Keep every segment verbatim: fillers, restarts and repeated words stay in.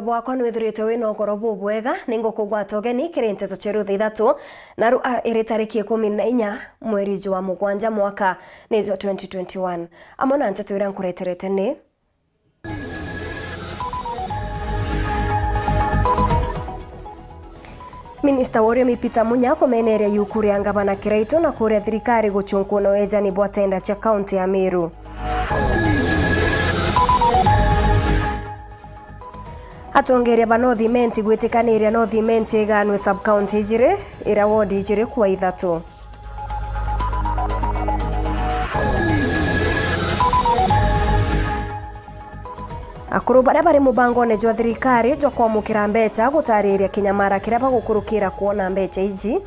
Bwakwa nwithirite wina ugoro bubwega, ningukugwata ugeni kiri nteto cieru thaa ithatu, naru a, iri tariki ikumi na inya mweri jwa mugwanja mwaka ni jwa twenty twenty-one. Amwe na nteto iria nkureterete ni: Minista wa urimi Peter Munya kumeneria yuku ria ngavana Kiraitu na kuria thirikari guchunkuna wejani bwa tenda cia kaunti ya Meru. Atongeria ba North Imenti gwitikaniria North Imenti iganwe sub-county ijiri, iria ward ijiri kwa ithatu. Akuru baria bari mubangone jwa thirikari jwa kwamukira mbeca gutariria kinyamara kiria bagukurukira kwona mbeca iji.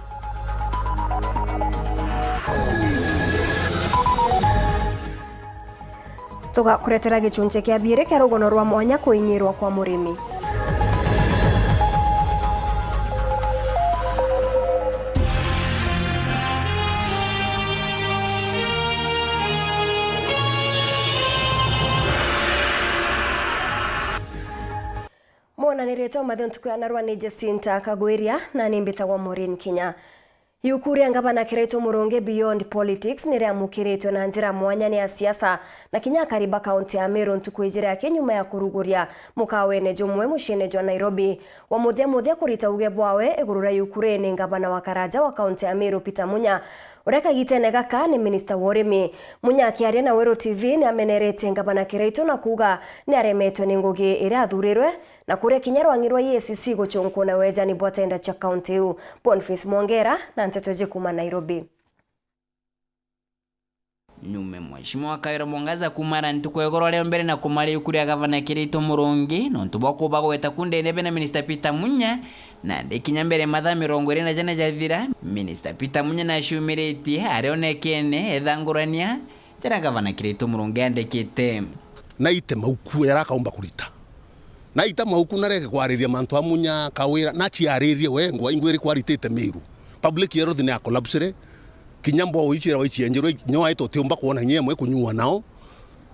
Tugakuretera gichunchi kia biiri kia rugono rwa mwanya kuinyirwa kwa murimi. Mwonaniritwe Mathew ntuku ya narua ni Jacinta Kagwiria, na ni mbitagwa Maureen Kinya. Yuku ria ngavana Kiraitu Murungi Beyond Politics ni riamukiritwe na njira mwanya ni asiasa na kinya akari ba kaunti ya Meru ntuku ijiri aki nyuma ya kuruguria mukawene jumwe muciine jwa Nairobi. Wa muthia muthia kurita uge bwawe iguru ria yuku rii ni ngavana wa karaja wa kaunti ya Meru Peter Munya, uria kagitene gaka ni minista wa urimi. Munya akiaria na Weru T V ni ameneretie ngavana Kiraitu na kuuga ni aremetwe ni ngugi iria athurirwe na kuria kinya rwang'i rwa E A C C guchunkuna wejani bwa tenda cia kaunti iu. Boniface Mwongera na nteto iji kuuma Nairobi. Nyume Mheshimiwa Kawira Mwangaza kuumara ntuku ya igoro ria mbere na kumaria yuku ria gavana Kiraitu Murungi nontu bwa kuuba gweta ku ndene bena minista Peter Munya, nandi kinya mbere mathaa mirongo iri na jana jathira, minista Peter Munya naciumiritie ari onekene ethangurania jara gavana Kiraitu Murungi andikite. Naite mauku jaria akaumba kurita. Naita mauku nareke kwariria mantu a Munya, Kawira, naciaririe we ngwa ingwiri kwaritite Meru. Public health ni ya collapsire. Kinya mbwau ici iragwa icienjerwe, kinya waita utiumba kwona kinya imwe kunyua nao.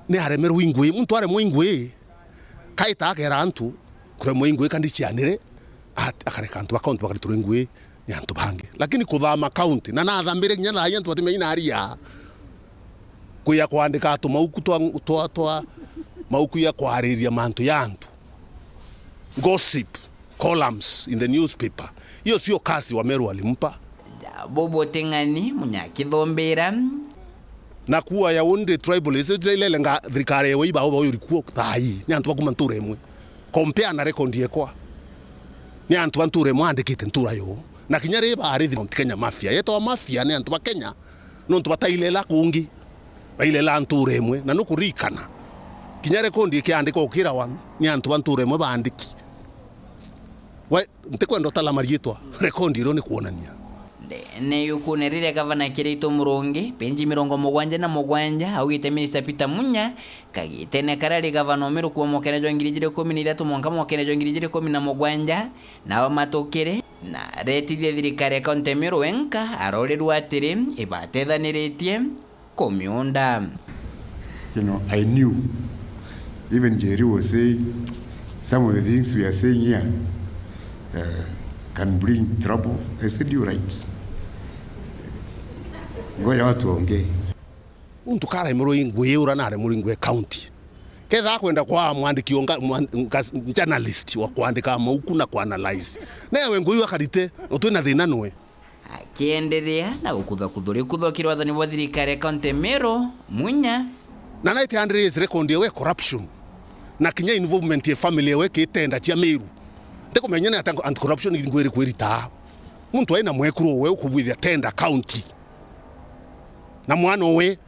Ni aremerwe ingwi, muntu aremwe ingwi. Kaita akera antu, kuremwa ingwi kandi cianire, at-, akareka antu ba kaunti bakariturwa ingwi ni antu bangi. Lakini kuthama kaunti, na nathambire kinya thaa ii antu batimenya inaria. Kwija kwandika tumauku twa, twa, twa mauku ya kwariria mantu ya antu. Gossip columns in the newspaper. Hiyo sio kazi wa Meru walimpa. Ja, bobo ting'ani, Munya akithumbira. Na kuwa ya only tribalism, ila ilenga thirikari ya waiba au bayo ilikuwa thaa ii. Ni antu bakuma ntura imwe. Compare na record yekwa. Ni antu ba ntura imwe andikite ntura yo. Na kinya ri bari Mount Kenya Mafia. Yetwa Mafia ni antu ba Kenya. Nontu batailela kungi. Bailela ntura imwe. Na nukurikana. Kinya record ikiandikwa ukirawa ni antu ba ntura imwe baandiki. We, ntikwenda utala mariitwa, rekondi irio ni kwonania. Ndene yukune riria gavana Kiraitu Murungi, penji mirongo mugwanja na mugwanja, augite minista Peter Munya, kagitene karia ari gavana o Meru kuuma mwakene jwa ngiri ijiri ikumi na ithatu mwanka mwakene jwa ngiri ijiri ikumi na mugwanja, nabo matukire, na aretithia thirikari ya kaunti ya Meru wenka, arorirwe atiri, ibatethaniritie, kumiunda. You know, I knew. Even Njeri was saying, "Some of the things we are saying here, uh, can bring trouble." I said, "You're right. Ngoja watu waongee." Muntu karemerwe ingwe ura na aremurwe ingwe county. Ketha akwenda kwa mwandiki o nga-, mwan-, nga-, journalist wa kwandika mauku na kuanalyze. Newe ngui akarite, utwina thina nwe. Akienderea na gukutha kuthuria kuthokia wathani bwa thirikari ya kaunti ya Meru, Munya. Na naite andiritie record yewe corruption. Na kinya involvement ya family yewe kitenda cia Meru. Ntikumenya ni ata anti-corruption ingwiri kwirita. Muntu aina mwekuru we ukubwithia tenda county. Na mwana we.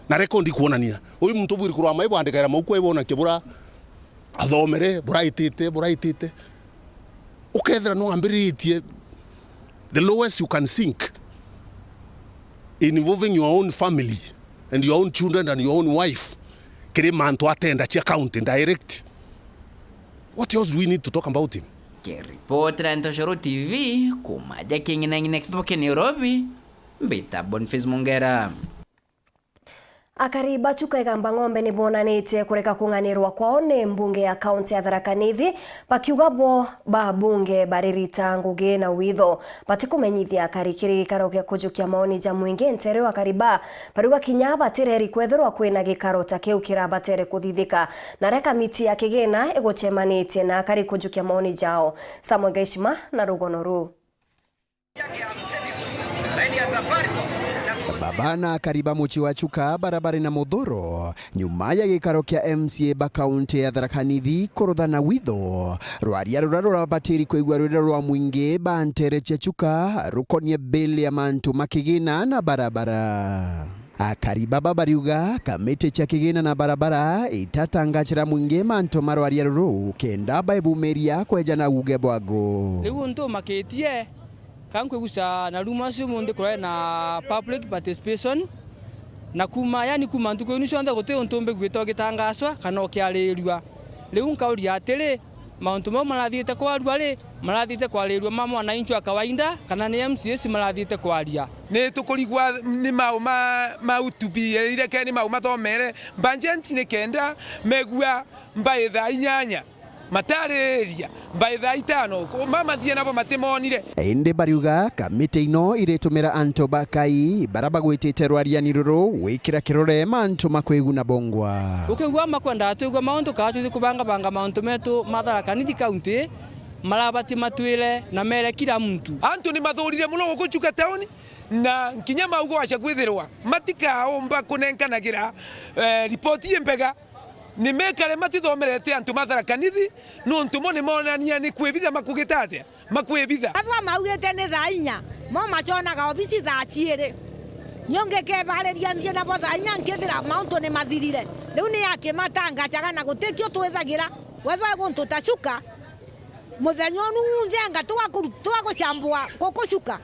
Na record ikuonania. Uyu muntu bwiri kurwa mai bwandikaira mauku ai bona kibura. Athomere, buraitite, buraitite. Ukethira no ambiritie the lowest you can sink involving your own family and your own children and your own wife kiri mantu atenda cia county direct. What else do we need to talk about him? Kiripotera Ntoshoro T V, kuma ja King'inang'i next boke Nairobi, mbita Boniface Mungera. Akari ba Chuka Igamba Ng'ombe ni bonanitie kurega kung'anirwa kwao ni mbunge ya kaunti ya Tharaka Nithi, bakiuga bo ba bunge baririta ngugi na witho. Batikumenyithia akari kiri gikaro gia kujukia maoni ja mwingi, ntere akari ba bariuga kinya batireri kwethirwa kwina gikaro ta kiu kirabatere kuthithika, na ria kamiti ya kigina igucemanitie na akari kujukia maoni jao. Samuel Gaishima na rugono ruu. Baba na akari ba mucii wa Chuka bara bari na muthuro nyuma ya gikaro kia M C A ba kaunti ya Tharaka Nithi kuruthana witho. Rwaria ruria rurabatiri kwigua rwire rwa mwingi ba ntere cia Chuka rukonie bill ya mantu ma kigina na barabara. Akari baba bariuga kamiti cia kigina na barabara itatangacira mwingi mantu ma rwaria ruru kenda baebumiria kweja na uuge bwago. Riu untu umakitie, ka nkwiguca na rumours umunthi kurari na public participation, na kuma, yani kuma ntuku inu cionthe guti untu mbiguite ugitangacwa kana ukiarirua. Riu nkauria atiri, mauntu mau marathiite kwarua ri, marathiite kwarirua ma mwananchi wa kawaida, kana ni M C As marathiite kwaria? Ni tukurigwa ni mau ma, ma utubi, ireke ni mau mathomere budget ni kenda megua mbai thaa inyanya matariria, mbai thaa itano ku-, mamathie nabo matimonire. Indi bariuga kamiti ino iritumira antu ba Ngai bara bagwitite rwariani ruru gwikira kirore mantu ma kwiguna bongwa. Ukigua makwendaa twigua mauntu, kaa tuthi kubangabanga mauntu metu ma Tharaka Nithi County, marabati matwire na mere kila muntu. Antu ni mathurire muno guku Chuka town, na nkinya maugo aca kwithirwa matikaumba kunenkanagira, eh, ripoti imbega. Ni mekare matithomerete antu ma Tharaka Nithi, nuntu mo ni monania ni kwibitha makugita atia? Makwibitha. Ethwa maugite ni thaa inya, mo maconaga obisi thaa ciiri. Nio ngikebariria nthie nabo thaa inya nkithira mauntu ni mathirire. Riu ni akimatangacaga na gutikio twithagira. Wethwa guntu ta Chuka, muthenya unu unthe anga twaku-, twagucambua guku Chuka.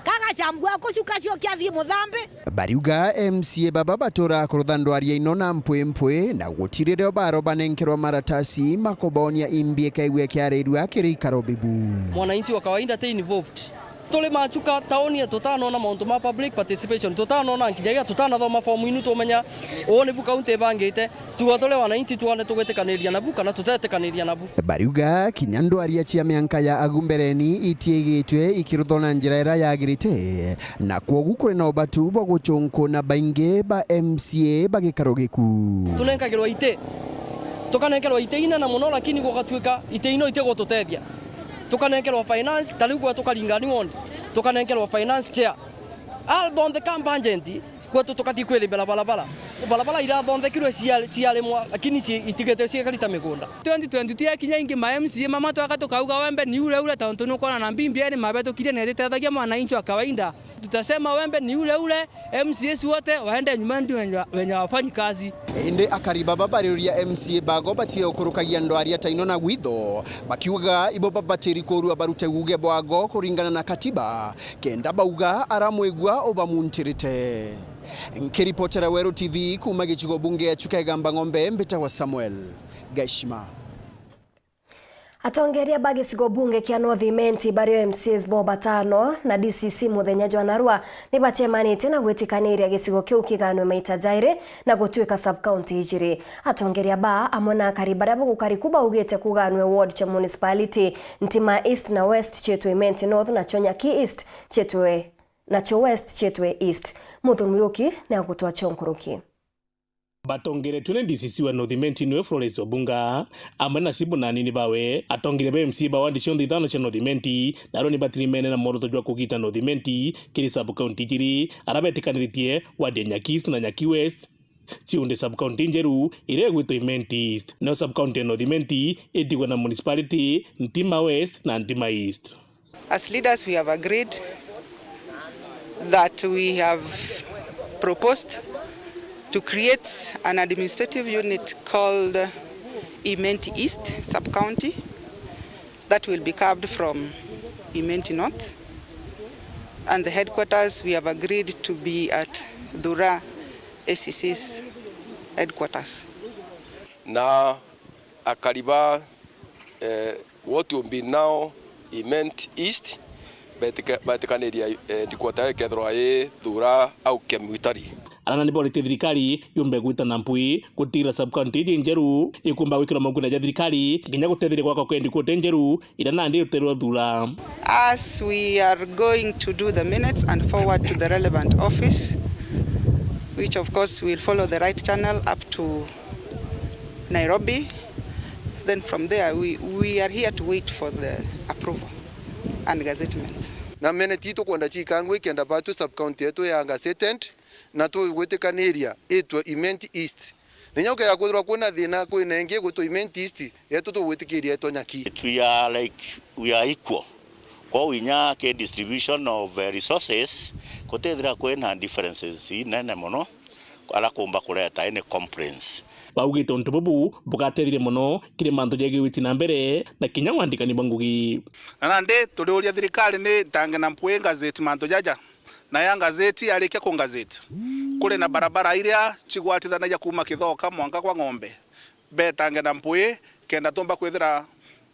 Kagacambua guku Chuka cio kiathii muthambi. Bariuga M C A baba batura kurutha ndwaria ino na mpwimpwi, na gutiri rio baro banenkerwa maratasi makubonia imbi ikaigua kiarirua kiri ikaro bibu. Mwananchi wa kawaida te involved. Turi ma Chuka tauni, tutanona mauntu ma public participation, tutanona nkinyagia tutanathoma fomu inu tumenya uu nibu kaunti ibangite. Tuga turi wananchi twone tugwitikaniria nabu kana tutetikaniria nabu. Bariuga kinya ndwaria cia mianka ya agu mbereni itiigitwe ikiruthwa na njira iria yagirite, na kwogu kuri na ubatu bwa gucunkuna baingi ba M C A ba gikaro giku. Tunenkagirwa iti, tukanenkerwa iti inene muno, lakini gugatuika iti ino itigututethia. Tukanenkerwa finance, ta riu gwe tukaringani ward, tukanenkerwa finance chair. Athontheka budget, kwetu tukathi kwirimira barabara. Barabara irathonthekirwe cia-, ciarimwa, lakini ci-, itigite ciikari ta migunda. Twenty twenty-two yakinya ingi ma M C A mama twaka tukauga wembe ni ule ule, tontu nukwona na mbimbi eri mabetukirie na ititethagia mwananchi wa kawaida. Tutasema wembe ni ule ule, M C As wote waende nyumbani wenye, wenye wafanyi kazi. Indi akari baba bariuria M C A bago batie ukurukagia ndwaria ta ino na gwitho, bakiuga ibo babatiri kurua barute guge bwago kuringana na katiba, kenda bauga aramwigua ubamuntirite. Nkiripotera Weru T V kuuma gicigo bunge ya Chuka Igamba Ng'ombe, mbitagwa Samuel Gaishima. Atongeria ba gicigo bunge kia North Imenti bario M C As bo batano na D C C muthenya jwa narua ni bacemanitie na gwitikaniria gicigo kiu kiganwe maita jairi na gutuika sub-county ijiri. Atongeria ba amwe na akari baria bagukari ku baugite kuganwe ward cia municipality Ntima East na West ciitwe Imenti North, nacio Nyaki East ciitwe, nacio West ciitwe East. Muthuri Muyuki ni agutwa cio nkuruki. Batongeretue ni D C C wa North Imenti niwe Florence Obunga, amwe na cibu na anini bawe. Atongeria ba M C A ba wandi cionthe ithano cia North Imenti, naro ni batirimene na mworoto jwa kugita North Imenti kiri sub-county ijiri, ara betikaniritie wandi ya Nyaki East na Nyaki West. Ciundi sub-county njeru iria igwitwa Imenti East. Nayo sub-county ya North Imenti itigwe na municipality Ntima West na Ntima East. As leaders, we have agreed that we have proposed to create an administrative unit called Imenti East Sub-County that will be carved from Imenti North, and the headquarters we have agreed to be at Thura A C C's headquarters. Na akari ba, eh, what will be now Imenti East, betika-, betikaniria, eh, headquarter ikethirwa i Thura au Kemutari. Arana ni boretie thirikari yumbe gwita na mpwi gutigirira sub-county iji njeru ikumba gwikirwa maukuine ja thirikari, kinya gutetheria gwakwa kwa headquarter njeru iria nandi uterwa thura. As we are going to do the minutes and forward to the relevant office, which of course will follow the right channel up to Nairobi, then from there we, we are here to wait for the approval and gazettement. Na minute ii tukwenda ciikangwe ikenda batu sub-county yetu ya gazetted, na tugwitikaniria itwe Imenti East. Na inya gukeja kwithirwa kwina thina, kwina ingi igwitwa Imenti East, yetu tugwitikiria itwe Nyaki. We are like, we are equal. Kwou inya ki distribution of, eh, resources, gutithira kwina differences inene mono, ara kumba kureta any complaints. Baugite untu bubu bugateethirie mono kiri mantu jegiwiti na mbere na kinya wandikani bwa ngugi. Na nandi turiuria thirikari ni itange na mpwi gazeti mantu jaja. Na ya ngazeti yarikia ku ngazeti, kuri na barabara iria cigwatithanagia kuuma Kithoka mwanka kwa Ng'ombe, betange na mpwi kenda tumba kwithira,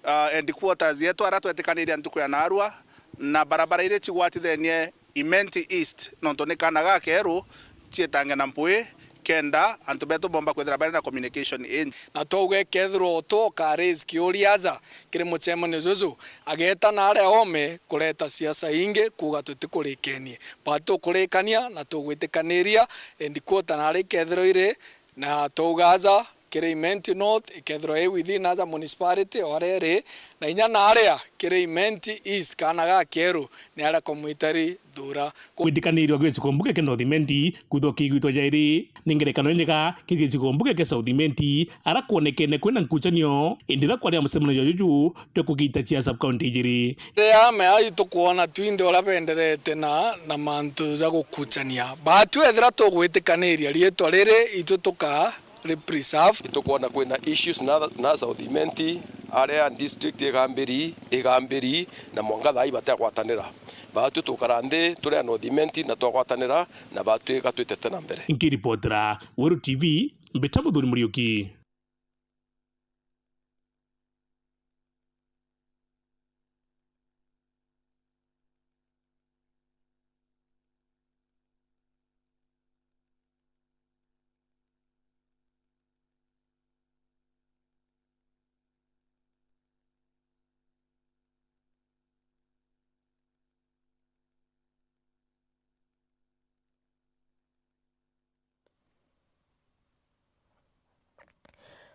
ah, headquarters yetu aria twetikaniria ntuku ya naarua, na barabara iria cigwatithenie Imenti East, nontu ni kaana gakeeru, cietange na mpwi, kenda antu betu bomba kwithira bari na communication inji. Na twauga ikethirwa utwe uka raise kiuria aja kiri mucemanio juju, ageeta na aria oome kureta siasa ingi kuuga tutikurikenie. But tukurikania na tugwitikaniria, headquarter na aria ikethirwa iri, na twauga aja kiri Imenti North, ikethirwa i within aja municipality o aria iri, na inya na aria kiri Imenti East, kaana gakeeru ni aria komwitari thura. Ku- Gwitikanirua gwi gicigo mbuge kia North Imenti kwithwa kiigwitwa jairi ni ngerekano injega kiri gicigo mbuge kia South Imenti, ara kwonekene kwina nkucanio, indi ra kwaria mucemanio juju twe kugita cia sub-county ijiri. Riria mea itukwona twinthe uria benderete na, na mantu ja gukucania. Batu ethira tugwitikaniria riitwa riri, itu tuka ripreserve. Itukwona kwina issues na, na South Imenti, aria district igambiri, igambiri, na mwanka thaa ii bategwatanira. Baatwi tukara nthi turi a North Imenti na twagwatanira, na baatwi gatwitete na mbere. Nkiripotera Weru T V, mbita Muthuri Muriuki.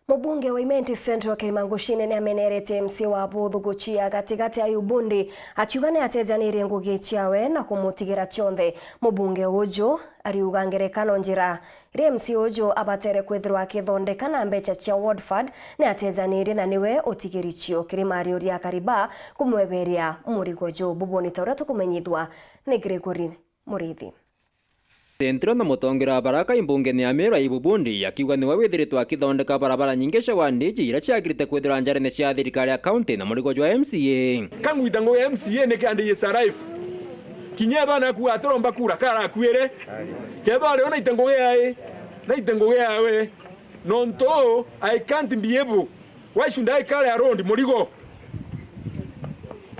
Mubunge wa Imenti Central Kirima Ngushine ni ameneretie M C A wa Buthuguchi ya gatigati Ayubu Bundi, akiuga ni atejanirie ngugi ciawe na kumutigira cionthe. Mubunge uju ariuga ngerekano njira iria M C A uju abatere kwithirwa akithondeka na mbeca cia Ward Fund ni atejanirie na niwe utigiri cio. Kirima ariuria akari ba kumweberia murigo ju. Bubuni ta uria tukumenyithua ni Gregory Muriithi. Central na mutongeria wa Baraka imbungene ya Meru Ayubu Bundi akiuga niwe withiritwe akithondeka barabara nyingi cia wandiji iria ciagirite kwithirwa njarene cia thirikari ya county na murigo jwa M C A. Kangwita ngugi ya M C A niki andiye Saraif. Kinya bana ku atoromba kura kara akuire. Keba ari ona ite ngugi yae, na ite ngugi yawe. Nontu I can't be able. Why should I carry around murigo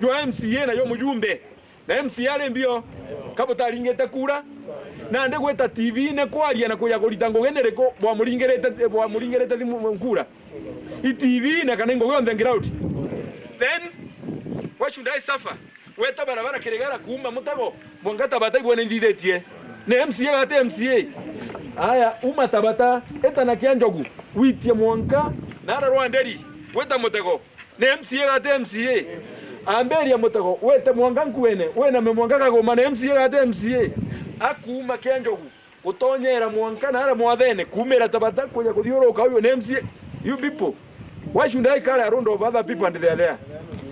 jwa M C A na jwa mujumbe? Na M C A ari mbio, ka butaringite kura? Nandi gwita T V-ini kwaria na kuja kurita ngugi ni riku bwamuringirite, bwamuringirite thimu nkura? I T V-ini kana i ngugi yonthe ground? Then, why should I suffer? Weta barabara Kirigara kuuma Mutego, mwanka Tabata ibwene nthithitie. Ni M C A gati M C A? Aya, uma Tabata, ita na Kianjogu, witie mwanka, nara Rwanderi, gwita Mutego. Ni M C A gati M C A? Ambiria Mutego, wete mwanka Nkuene, winame mwanka Kagoma, ni M C A gati M C A? Akuuma Kianjogu, gutonyera mwanka nara Mwathene, kuumira Tabata kuja kuthiuruka uyu ni M C A? You people, why should I carry a load of other people and they are there?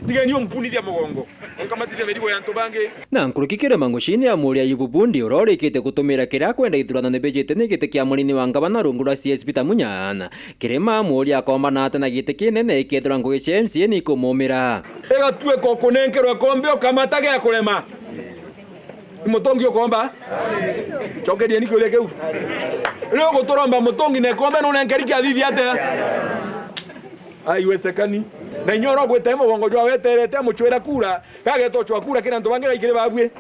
Tigeni umpunithia mugongo, unkamatithia mirigo ya antu bangi. Na nkuruki Kirima Ngushine amuria Ayubu Bundi uria urikitie gutumira kiria akwenda ithurano ni bijite ni giti kia murini wa ngavana rungu rwa C S Peter Munya. Kirima amuria akombana atia na giti kinene ikethirwa ngugi cia M C A ni ikumumira. Igatuika ukunenkerwa ikombe ukamata gia kurema. Ni mutongi ukomba? Cokerieni kiuria kiu. Riu guturomba mutongi na ikombe nunenkeri kiathithi atia? Aiwesekani. Na inya uria ugwite mugongo jwa weterete amuchwira kura, gagetocwa kura kiri antu bangi gaikiri babui.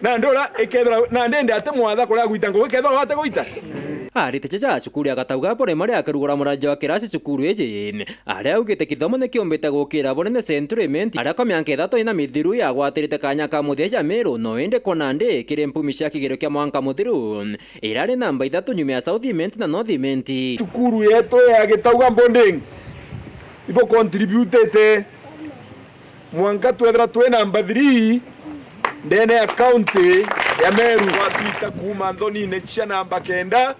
Na ndura ikethira, na ndende ati mwatha kuria gwita ngugi kethira wate gwita. Arite jaja cukuru ya Gatauga Primary akirugura muranja wa kirasi cukuru iji, aria augite kithomo ni kiumbite gukira bunene Central Imenti, aria kwa mianka ithatu ina mithiru yagwatirite kanya ka muthia ja Meru, no indi kwa nandi kiri mpumi cia kigerio kia mwanka muthiru, irari namba ithatu nyuma ya South Imenti na North Imenti. Cukuru yetu ya Gitauga Boarding ibo contributete mwanka twethira twi namba three ndene ya county ya Meru. Twatwita kuuma nthonine cia namba kenda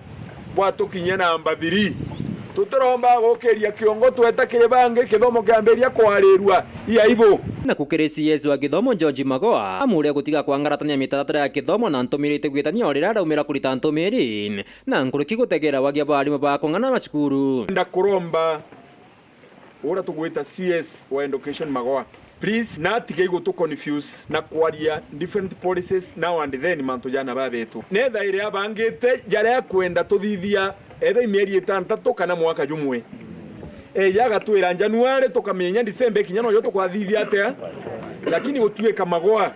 bwatukinyia namba three. Tutiromba gukiria kiongo tweta kiri bangi, kithomo kiambiria kwarirua, i aibu. Na kukiri C S wa githomo George Magoa, amuria gutiga kwangaratania mitaratara ya kithomo na ntumiri itiguitania o riria araumira kurita ntumiri, na nkuruki gutegera wagia bwa arimu ba kung'ana macukuru. Nda kuromba uria tugwita C S wa Education Magoa, please, na atige gutu confuse na kwaria different policies now and then mantu jana babetu. Nethaire abangite jaria akwenda tuthithia, etha i mieri itantatu kana mwaka jumwe. Eja agatwira January, tukamenya December ikinya nojo tukwathithia atia, lakini gutuika Magoa.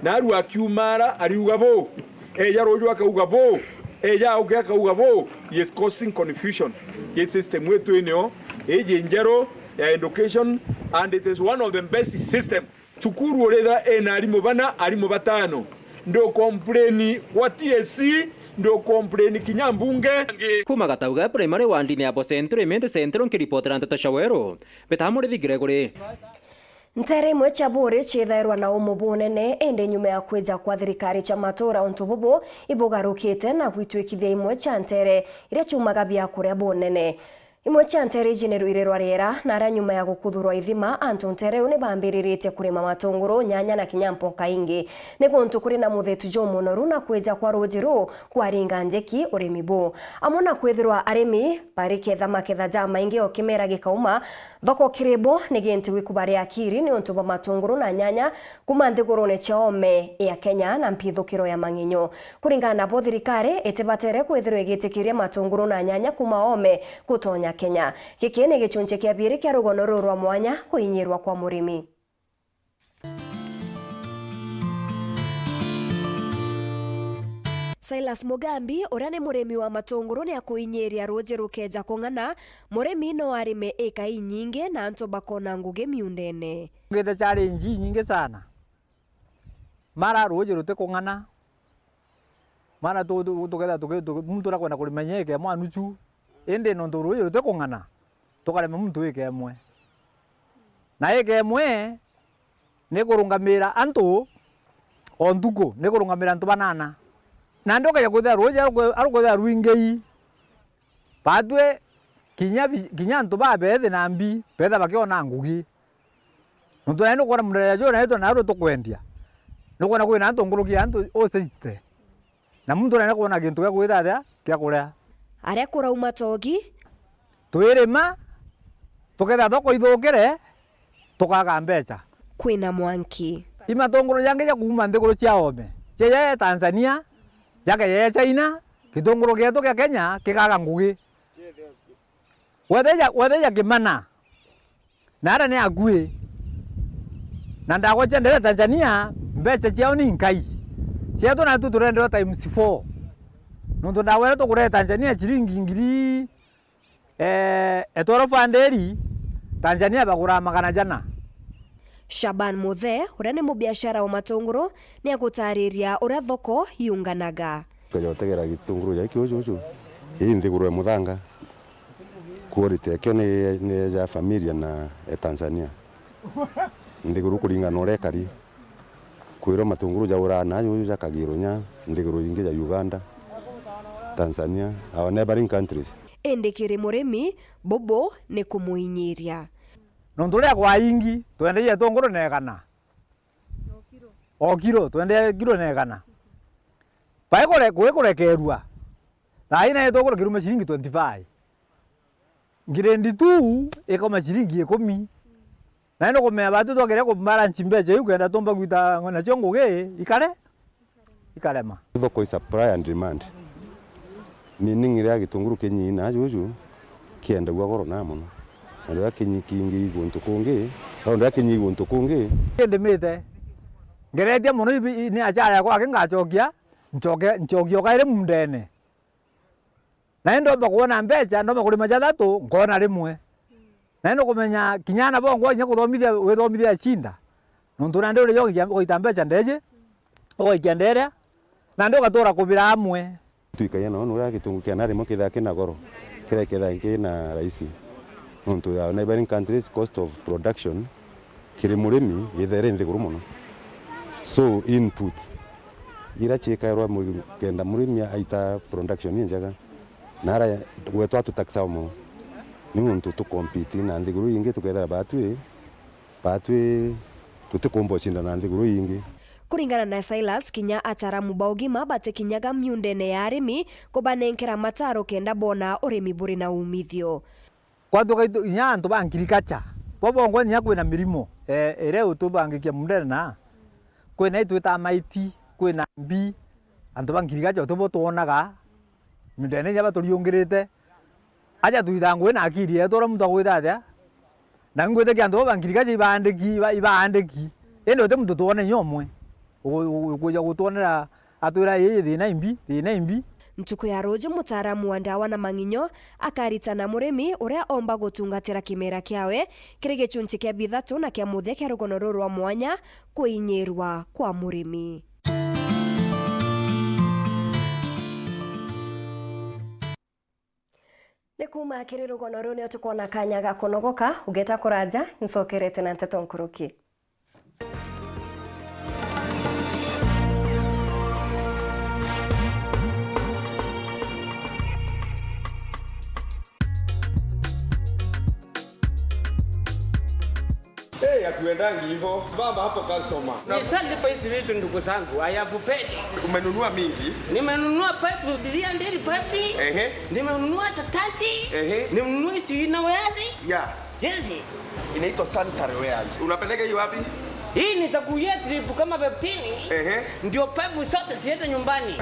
Narua akiumara, ariuga bu, eja ruju akauga bu, eja auke akauga bu. He is causing confusion. Gi system yetu inio iji njeru ya education, and it is one of the best system. Cukuru urira ina arimu bana, arimu batano. Ndu complain kwa T S C, ndu complain kinya mbunge. Kuma Gatauga Primary wandine ya Bosentro Imenti Central, nkiripotera nteto cia Weru, Beta Murithi Gregory. Nteere imwe cia buuri ciithairwa na umu bunene, indi nyuma ya kwija kwa thirikari cia matuura untu bubu ibugarukite na gwitwikithia imwe cia nteere iria ciumaga biakuria bunene. Imwe cia nteere iji ni rwiri rwa riera, na aria nyuma ya gukuthurwa ithima, antu nteere iu ni bambiriritie kurima matunguru, nyanya na kinya mpoka ingi. Ni guntu kuri na muthetu jumunoru na kwija kwa ruuji ruu kwaringa njeki urimi buu. Amwe na kwithirwa arimi bariketha maketha jamaingi o kimera gikauma, thoko kiri bo ni gintu gikubaria akiri niuntu bwa matunguru na nyanya kuma nthigurune cia oome ya Kenya na mpithukiro ya mang'inyu. Kuringana nabo, thirikari itibatere kwithirwa igitikiria matunguru na nyanya kuma oome gutonya Kenya. Giki ni gichunchi kia biiri kia rugono ruu rwa mwanya kuinyirwa kwa murimi. Silas Mugambi, uria ni murimi wa matunguru, ni akuinyiria ruuji rukeja kung'ana, murimi no arime eka inyingi na antu bakona ngugi miundene. Ngite challenge inyingi sana. Mara ruuji rutikung'ana, mara tu-, tu-, tukethira tuki-, tuki-, muntu urakwenda kurima inya eka imwe na nuchu, indi nontu ruuji rutikung'ana, tukarema muntu eka imwe. Na eka imwe ni kurungamira antu o ntuku, ni kurungamira antu banana. Nandi ukeja kwithira ruuji arukwe-, arukwithira rwingii, batwi kinya bi-, kinya antu babethi na mbi, betha bakiona ngugi. Nontu nai nukwona murere juu nai tuna narua tukwendia. Nukwona kwina antu nkuruki ya antu useite. Na muntu nene kwona gintu gia kwitha atia, gia kuria. Aria kurauma togi. Twirima, tuketha thoko ithukire, tukaga mbecha. Kwina mwanki. I matunguru jangi ja kuuma nthiguru cia oome, cia ja Tanzania, jakeja ja China, gitunguru gietu gia Kenya kikaga ngugi. Wetheja, wetheja kimana. Na ara ni akui. Na ndagwa cia ndere Tanzania, mbeca ciao ni inkai. Cietu natu turendewa times four. Nontu ndagwa iria tukurere Tanzania ciringi ngiri, eh, twelve hundred, Tanzania bagura magana jana. Shaban Muthe, uria ni mubiashara wa matunguru, ni agutariria uria thoko yunganaga. Ukeja utegera gitunguru ja iki uju uju, ii nthiguru ya muthanga. Quality ekio ni, ni ya familia na ya Tanzania. Nthiguru kuringana na uria ekari. Kwirwa matunguru jauraga na juju jakagirwa nya nthiguru ingi ja Uganda, Tanzania, our neighboring countries. Indi kiri murimi, bubu ni kumuinyiria. Nontu riria kwaingi, twendeire itunguru na igana. O kiro, twendeire kiro na igana. Bai kure-, gwikurekerua. Thaa ii nayo itunguru kiruma ciringi twenty-five. Grade two ikoma ciringi ikumi. Na indi kumenya batu twagire kubalance mbeca iu kenda tumba gwita nacio ngugi ikare, ikarema. Thoko i supply and demand. Meaning riria gitunguru kinyinyi na juju kiendagua goro na mono. Na riria kinyi kingi guntu kungi, na riria kinyi guntu kungi. Ndimite, ngeretie mono ibi, ni achara yakwa aki ngachokia, nchoke, nchokia o kairi mundene. Na ndomba kwona mbecha, ndomba kurima jathatu, nkona rimwe. Na nukumenya kinya ana bongwa kinya kuthomithia, withomithia shinda. Nontu nandi uri jo ugaita mbecha ndeji, ugaikia nderia, nandi ugatura kubira amwe. Twikagia nao nuria gitungu kia na rimwe kithaa kina goro, kiria kithaa kina raisi. Nontu ya neighboring countries, cost of production kiri murimi ithaire nthiguru mono. So input iria ciikairwa mu-, kenda murimi aita production injega, na ara gwetwa atutaxao mono. Ni nontu tu compete na nthiguru ingi, tukethira batwi, batwi tutikumba ucindana na nthiguru ingi. Kuringana na Silas, kinya ataaramu ba ugima batikinyaga miundene ya arimi kubanenkera mataro kenda bona urimi buri na umithio. Kwatuka itu-, inya antu ba ngirikacha, bo bongwa inya kwina mirimo, eh, iria ututhangikia mundene na, kwina itwitaa maiti, kwina mbi, antu ba ngirikacha utibo twonaga, mundene inya baturiungirite. Aja twithaa ngugi na akiri yetu, uria muntu agwita atia? Na ngwitikia antu baba ngirikacha ibaandiki, iba-, ibaandiki. Indi uti muntu twone inya umwe. Uku-, uku-, ukuja gutwonera atwira, "Ii, thina imbi, thina imbi." Ntuku ya ruuju, mutaaramu wa ndawa na mang'inyo akaritana murimi uria omba gutungatira kimera kiawe kiri gichunchi kia bithatu na kia muthia kia rugono ruru rwa mwanya, kuinyirwa kwa murimi. Ni kuuma kiri rugono ruu nio tukwona kanya ga kunogoka, ugeta kuraja, ncokerete na nteto nkuruki. Hey, hatuendangi hivyo. Baba hapo customer. Nisalipa hizi vitu ndugu zangu. I have paid. Umenunua mingi? Nimenunua pipe, three hundred pipes. Ehe. Nimenunua tatati. Ehe. Nimenunua hizi inner wears. Yeah. Hizi. Inaitwa sanitary wears. Unapeleka hiyo wapi? Hii nitakuia trip kama fifteen. Ehe. Ndio pipe zote ziende nyumbani.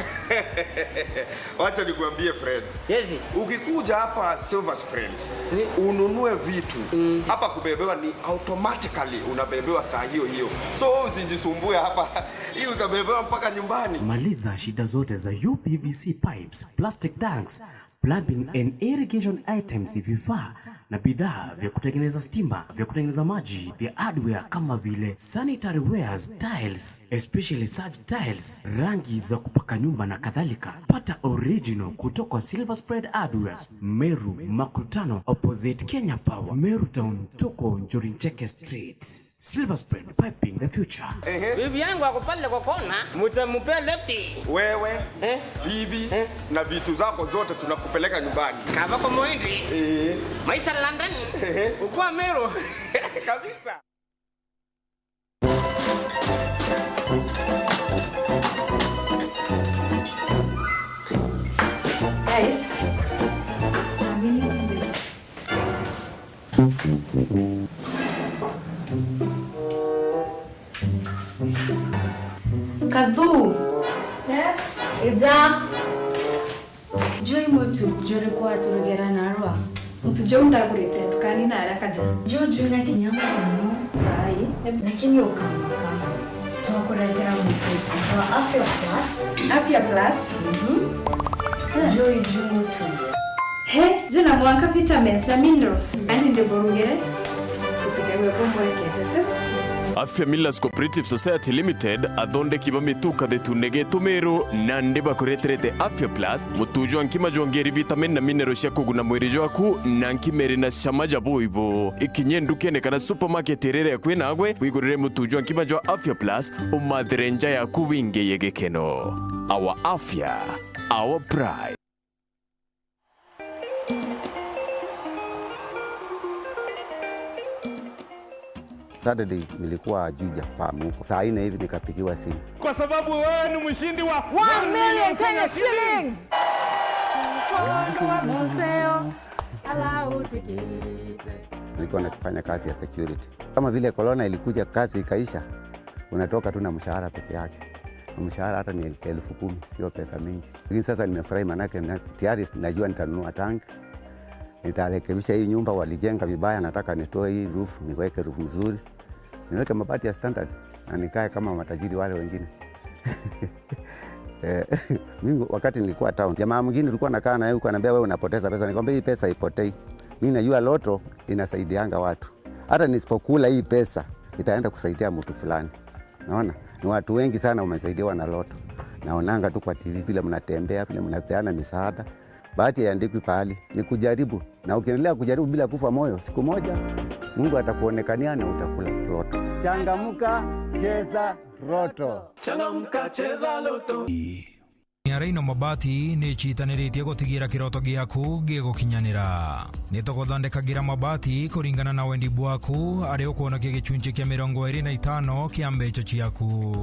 Wacha nikuambie, friend. Yes. Ukikuja hapa Silver Spread, ni- ununue vitu, mm, hapa kubebewa ni automatically unabebewa saa hiyo hiyo. So, wewe usijisumbue hapa. Hii utabebewa mpaka nyumbani. Maliza shida zote za U P V C pipes, plastic tanks, plumbing and irrigation items, vifaa na bidhaa vya kutengeneza stima, vya kutengeneza maji, vya hardware kama vile sanitary wares, tiles, especially such tiles, rangi za kupaka nyumba na kadhalika. Pata original kutoka Silver Spread Hardwares, Meru Makutano, opposite Kenya Power, Meru Town, tuko Njuri Ncheke Street. Silver Spread, piping the future. Ehe. Bibi yangu ako pale kwa kona, mtampea left. Wewe, eh, bibi, eh, na vitu zako zote tunakupeleka nyumbani. Kava kwa Moindi. Eh. Maisha London. Ehe. Ukua Meru. Kabisa. Guys, amini chinde. Kathu. Yes. Ija. Juu i mutu juriku waturugera narua? Mutu juu ndagurite ndukani na arakaja. Juu juu na kinya muno. Ai. Lakini ukama kama. Twakuretera mutu wa Afya Plus. Afya Plus? Mhm. Ah. Juu i juu mutu. He, juu na mwanka vitamins na minerals. Kandi ndiburugire. Gutiga gwikwa mbwekete tu. Afya Millers Cooperative Society Limited, athondeki ba mitu kathetune getu Meru, nandi bakureterete Afya Plus, mutu jwa nkima jwa ngeri vitamin na mineral cia kuguna mwiri jwaku, na nkima iri na cama ja buibu. Ikinye ndukene kana supermarket iria iri akui nagwe, wigurire mutu jwa nkima jwa Afya Plus, umathire nja yaku wingiye gikeno. Our Afya, our pride. Saturday nilikuwa Juja Farm huko. Saa nne hivi nikapigiwa simu. Kwa sababu wewe ni mshindi wa one million Kenya shillings. Nilikuwa nafanya kazi ya security. Kama vile corona ilikuja, kazi ikaisha, unatoka tu na mshahara peke yake. Na mshahara hata ni elfu kumi, sio pesa mingi. Lakini sasa nimefurahi, manake na, tayari najua nitanunua tank. Nitarekebisha hii nyumba walijenga vibaya, nataka nitoe hii roof, niweke roof mzuri. Niweke mabati ya standard na nikae kama matajiri wale wengine. Eh, mimi wakati nilikuwa town, jamaa mwingine tulikuwa nakaa na yeye huko, ananiambia, "Wewe unapoteza pesa." Nikamwambia, "Hii pesa haipotei. Mimi najua lotto inasaidianga watu. Hata nisipokula hii pesa, itaenda kusaidia mtu fulani." Naona ni watu wengi sana wamesaidiwa na lotto. Naonanga tu kwa T V vile mnatembea, vile mnapeana misaada. Bahati haiandikwi pahali, ni kujaribu. Na ukiendelea kujaribu bila kufa moyo, siku moja Mungu atakuonekania na utakula lotto. Changamka, cheza lotto. Changamka, cheza lotto. Raino Mabati ni ciitaniritie gutigira kiroto giaku gigukinyanira. Ni tuguthondekagira mabati kuringana na wendi bwaku, aria ukwonokia gicunci kia mirongo iri na itano kia mbeca ciaku.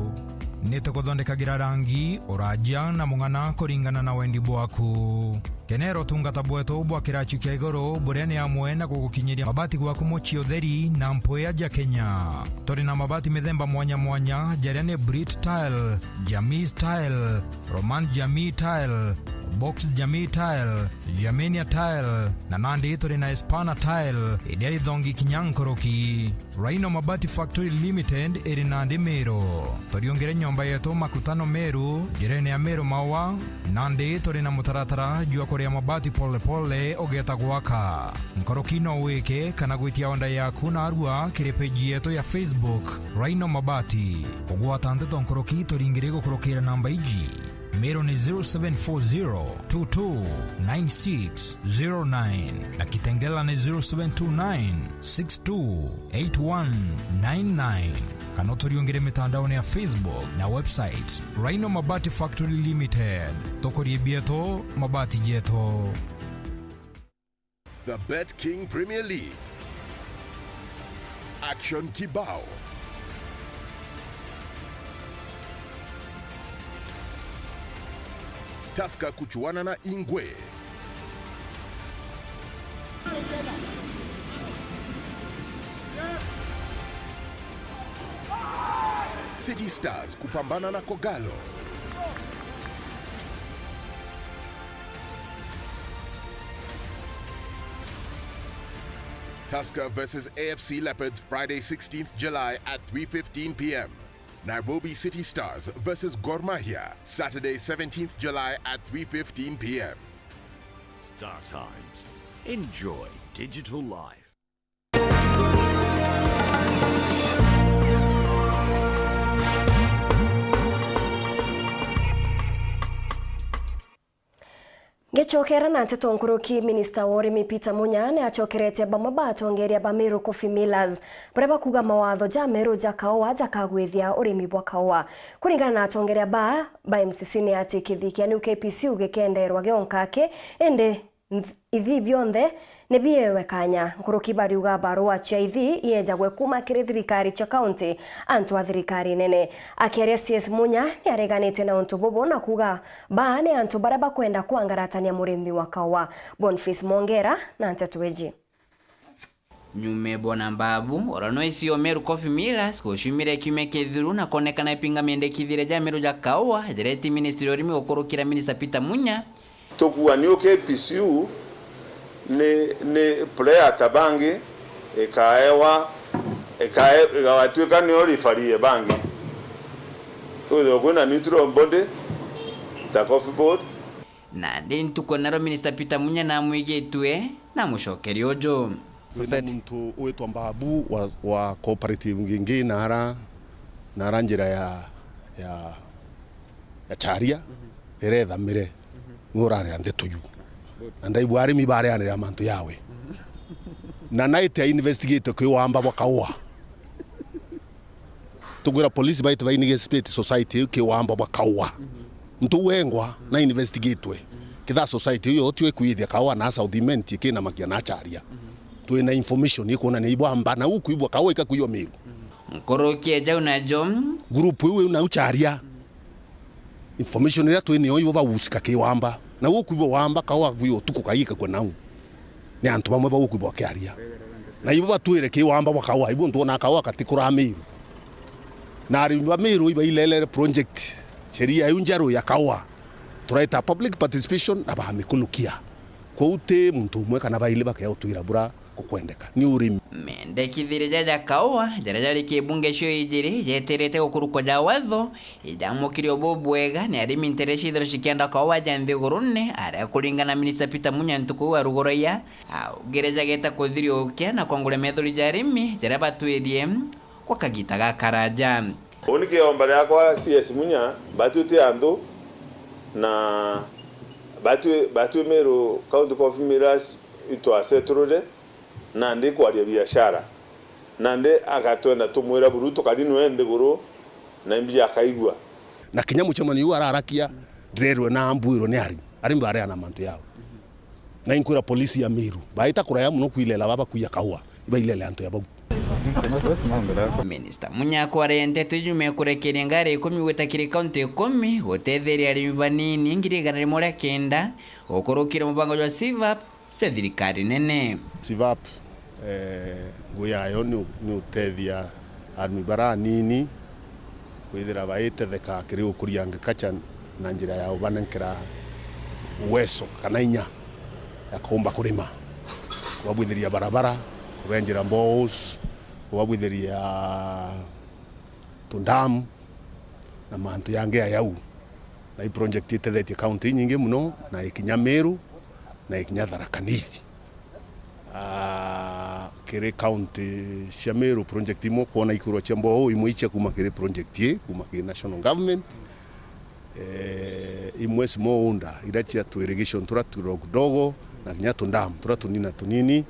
Ni tuguthondekagira rangi, uraja na mung'ana kuringana na wendi bwaku. Kenera utungata bwetu bwa kiraci kia iguru, buria ni amwe na gugukinyiria mabati gwaku mucii utheri na mpwia ja Kenya. Turi na mabati mithemba mwanya mwanya, jaria ni Brit Tile, Jamii Tile, Roman Jamii Tile, Box Jamii Tile, Germania Tile, na nandi turi na Espana Tile, iria ithongi kinya nkuruki. Rhino Mabati Factory Limited iri nandi Meru. Turiungire nyomba yetu Makutano Meru, njirene ya Meru Maua, nandi turi na mutaratara jwa kuria mabati pole pole ugeeta gwaka. Nkuruki no wike kana gwitia order yaku narua kiri page yetu ya Facebook, Rhino Mabati. Kugwata nteto nkuruki turingire gukurukira namba iji. Meru ni zero seven four zero two two nine six zero nine na Kitengela ni zero seven two nine six two eight one nine nine. Kana uturiungire mitandaone ya Facebook na website, Rhino Mabati Factory Limited. Tukurie bieto, mabati jeto. The Bet King Premier League. Action kibao. Tusker kuchuana na Ingwe. City Stars kupambana na Kogalo. Tusker versus A F C Leopards, Friday, sixteenth July at three fifteen p m. Nairobi City Stars versus Gor Mahia, Saturday, seventeenth July at three fifteen p m. Star Times. Enjoy digital life. Ngicokera na nteto nkuruki, minista wa urimi Peter Munya ni acokerete bamwe ba atongeria ba Meru Coffee Millers, baria bakuga mawatho ja meru ja kaua jakagwithia urimi bwa kaua. Kuringana na atongeria ba, ba M C C ni ati kithii kia new K P C U gikenderwa gionka aki, indi nth-, ithii bionthe ni biewe kanya. Nkuruki bariuga barua cia ithii iejagwe kuuma kiri thirikari cia kaunti, antu a thirikari nene. Akiaria C S Munya ni areganite na untu bubu na kuuga baa ni antu baria bakwenda kwangaratania murimi wa kaua. Boniface Mwongera na nteto iji. Nyume Bona Mbabu, uria no E C o Meru Coffee Millers, guciumire kiumia kithiru na konekana ipinga miendekithire ja meru ja kaua, jaria iti ministry ya urimi gukurukira minister Peter Munya, Tukuuga new K P C U ni, ni player ta bangi, ikaewa, ikae-, igatuika niyo referee bangi. Kwithirwa kwina neutral body ta Coffee Board. Nandi ntuku nario Minister Peter Munya namwigitue na mucokerio uju. Kwina muntu witwa Mbabu wa, wa cooperative ngingi nara, nara njira ya, ya, ya Charia, irethamire. Niwe uraria ndeto yu. Na ndaigua arimi bareanira mantu yawe. Na naite investigate ki wamba bwa kaua. Tukwira polisi baite ba investigate society iu ki wamba bwa kaua. Ntu wengwa na investigatwe. Kitha society iu yo tio ikwithia kaua na South Imenti ikinamakia na Charia. Twina information ikwonania ibwamba na ukwibwa kaua ikakwiywa Meru. Nkuruki e jau najo. Group iu iu nau Charia. Information iria twinayo ibo bagusika ki wamba. Na gukwibwa wamba kaua gwi utuku kaigikakua nau. Ni antu bamwe bagukwibwa bakiaria. Na ibo batwire ki wamba bwa kaua, ibo ntu ona kaua gatikura Meru. Na arimi ba Meru ibailelere project, sheria iu njeru ya kaua. Turaita public participation na bamikunukia. Kuu ti muntu umwe kana baili bakea utwira bura kukwendeka, ni urimi. Mendekithiria jaja kaua jaria jari kibunge cio ijiri jetirite gukurukwa ja watho ijamukire ubu bwega ni arimi ntere ciithirwa cikienda kaua ja nthigurune, aria kuringana na minista Peter Munya ntuku iu aruguragia, augire jageta kuthiriukia na kwangura methori ja arimi jaria batwirie kwa kagita gakaraja. Uni kiomba riakwa C S Munya, batwi ti anthu, na batwi, batwi Meru County Coffee Millers itwaseturure, nandi kwaria biashara, nandi agatwenda tumwira buru tukari nwe nthiguru, na imbi akaigua. Na kinya mucemanio uu ararakia, ndirerwe na ambwirwe ni arimi, arimi bareana mantu yao. Na inkwira polisi ya Meru, baita kuraya muno kwilela baba kuiya kaua, ibailele antu ya bau. Minista Munya akwaria nteto iju mekurekeria ngari ikumi gwita kiri kaunti ikumi, gutetheria arimi banini ngiri igana rimwe ria kenda, ukurukire mubango jwa CVAP jwa thirikari nene. CVAP, eh, ngugi yayo ni u-, ni utethia arimi bara anini kwithira baitetheka kiri gukuria agriculture na njira ya ubanenkera uwezo kana inya ya kuumba kurima, kubabwithiria barabara, kubenjera boreholes, kubabwithiria tu dam na mantu yangi ayau. Na i project itethetie kaunti inyingi muno, na ikinya Meru, na ikinya Tharaka Nithi. Ah, kiri kaunti cia Meru, project imwe kwona ikurwa cia borehole, imwe icia kuma kiri project ii, kuma kiri national government. Eh, imwe small order, iria cia tu irrigation turia tudogo dogo, na kinya tu dam turia tunini na tunini,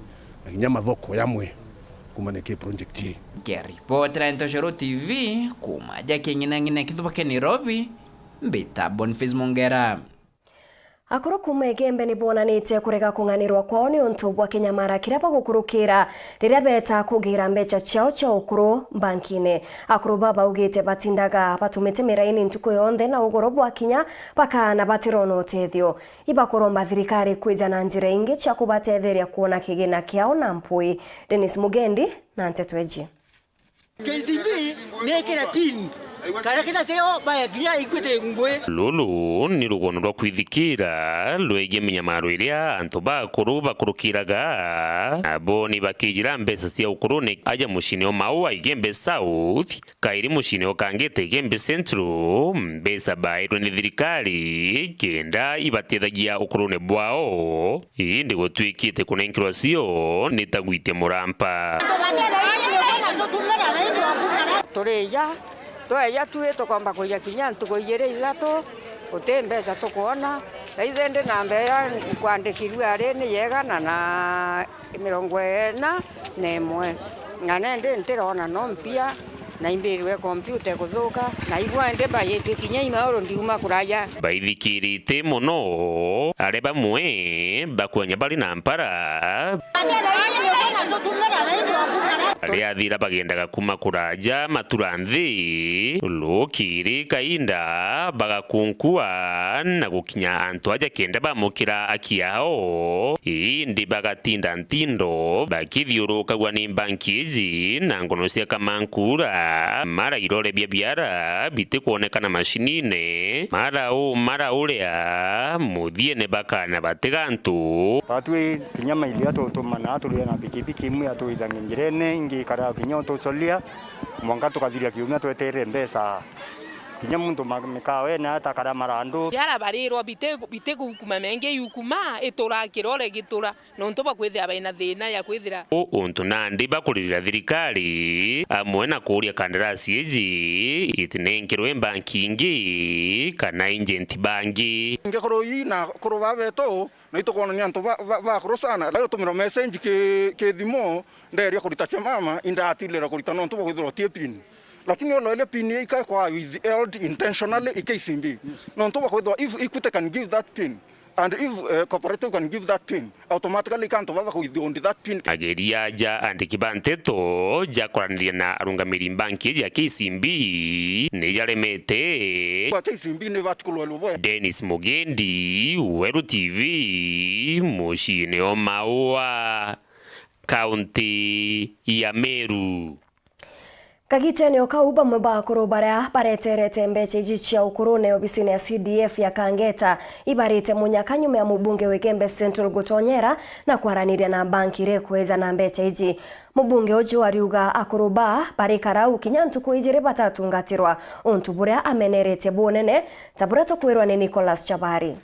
na kinya mathoko yamwe kumania kiri project ii. Nkiripotera Ntoshoro T V kuma ja King'inang'ina Kithuba kia Nairobi, mbita Boniface Mongera. Akuru kuuma Igembe ni bonanitie kurega kung'anirwa kwao ni untu bwa kinyamara kiria bagukurukira riria beeta kugira mbeca ciao cia ukuru bankine. Akuru baba baugite batindaga batumite miraini ntuku yonthe na ugoro bwakinya bakaana batirona utethio. Ibakuromba thirikari kwija na njira ingi cia kubatetheria kwona kigina kiao na mpui. Dennis Mugendi na nteto iji. K C B ni ikire pin. Karia kinya tio baya kinya ikwite ngui. Ruru ni rugono rwa kwithikira rwegie minyamaro iria antu bakuru bakurukiraga. Abo ni bakijira mbeca cia ukurune aja muciine o Maua Igembe South, kairi muciine o Kangete Igembe Central, mbeca bairwe ni thirikari kenda ibatethagia ukurune bwao. Indi gutwikite kunenkerwa cio ni ta gwitia murampa. Turija, tweja tu tukomba kuija kinya ntuku ijiri ithatu, guti mbeca tukwona. Raithe ndi na mbeca nkwandikirue ari ni ya igana na mirongo ina na imwe. Na nendi ntirona no mpia, na imbirwe kompyuta ikuthuka, na ibwa indi mbajitie kinya imauru ndiuma kuraja. Baithikirite mono, aria bamwe bakwenya bari na mpara. Riathira bagendaga kuma kuraja matura nthi, rukiri kainda bagakunkua na gukinya antu aja kenda bamukira aki yao, indi bagatinda ntindo bakithiurukagua ni mbanki iji na ngono cia kamankura, mara irore bia biara bitikwonekana macinine, mara u, mara uria, muthiene bakana batiga antu. Batwi kinya maili atutumana aturia na pikipiki imwe atwithangia njirene, ingi ikara kinya utucoria, mwanka tukathiria kiumia tweterere mbeca. Kinya muntu ma-, mikawene atakara marandu. Yara barirwa bite, bite gukuma mengi yukuma, itura kirore gitura, nontu bwa kwithira baina thina ya kwithira. U untu nandi bakuririra thirikari, amwe na kuuria kandarasi iji itinenkerwe mbanki ingi kana agent bangi. Ngekorwo ii na kuru ba betu, na itukwonania antu ba, ba, bakuru sana. Rero tumira message ki, ki thimu, nderia kurita cia mama, indatilira kurita nontu bwa kwithirwa ti pin. Lakini olo ile pin ikae kwa withheld intentionally i K C B. Nontu bwa kwithirwa if Equity can give that pin, and if, eh, cooperative can give that pin, automatically ikantu baba ku withhold that pin. Ageria aja andiki ba nteto jakoraniria na arungamiri mbanki ya K C B ni jaremete. Kwa K C B ni vertical well boy. Dennis Mugendi, Weru T V, muciine o Maua, kaunti ya Meru. Kagitene o kau, bamwe ba akuru baria bareterete mbeca iji cia ukurune obisine ya C D F ya Kangeta ibarite munyaka nyuma ya mubunge wa Igembe Central gutonyera na kwaraniria na banki iria ikweja na mbeca iji. Mubunge uju ariuga akuru baa bari karau kinya ntuku ijiri batatungatirwa, untu buria ameneretie bunene, ta buria tukwirwa ni Nicholas Chabari.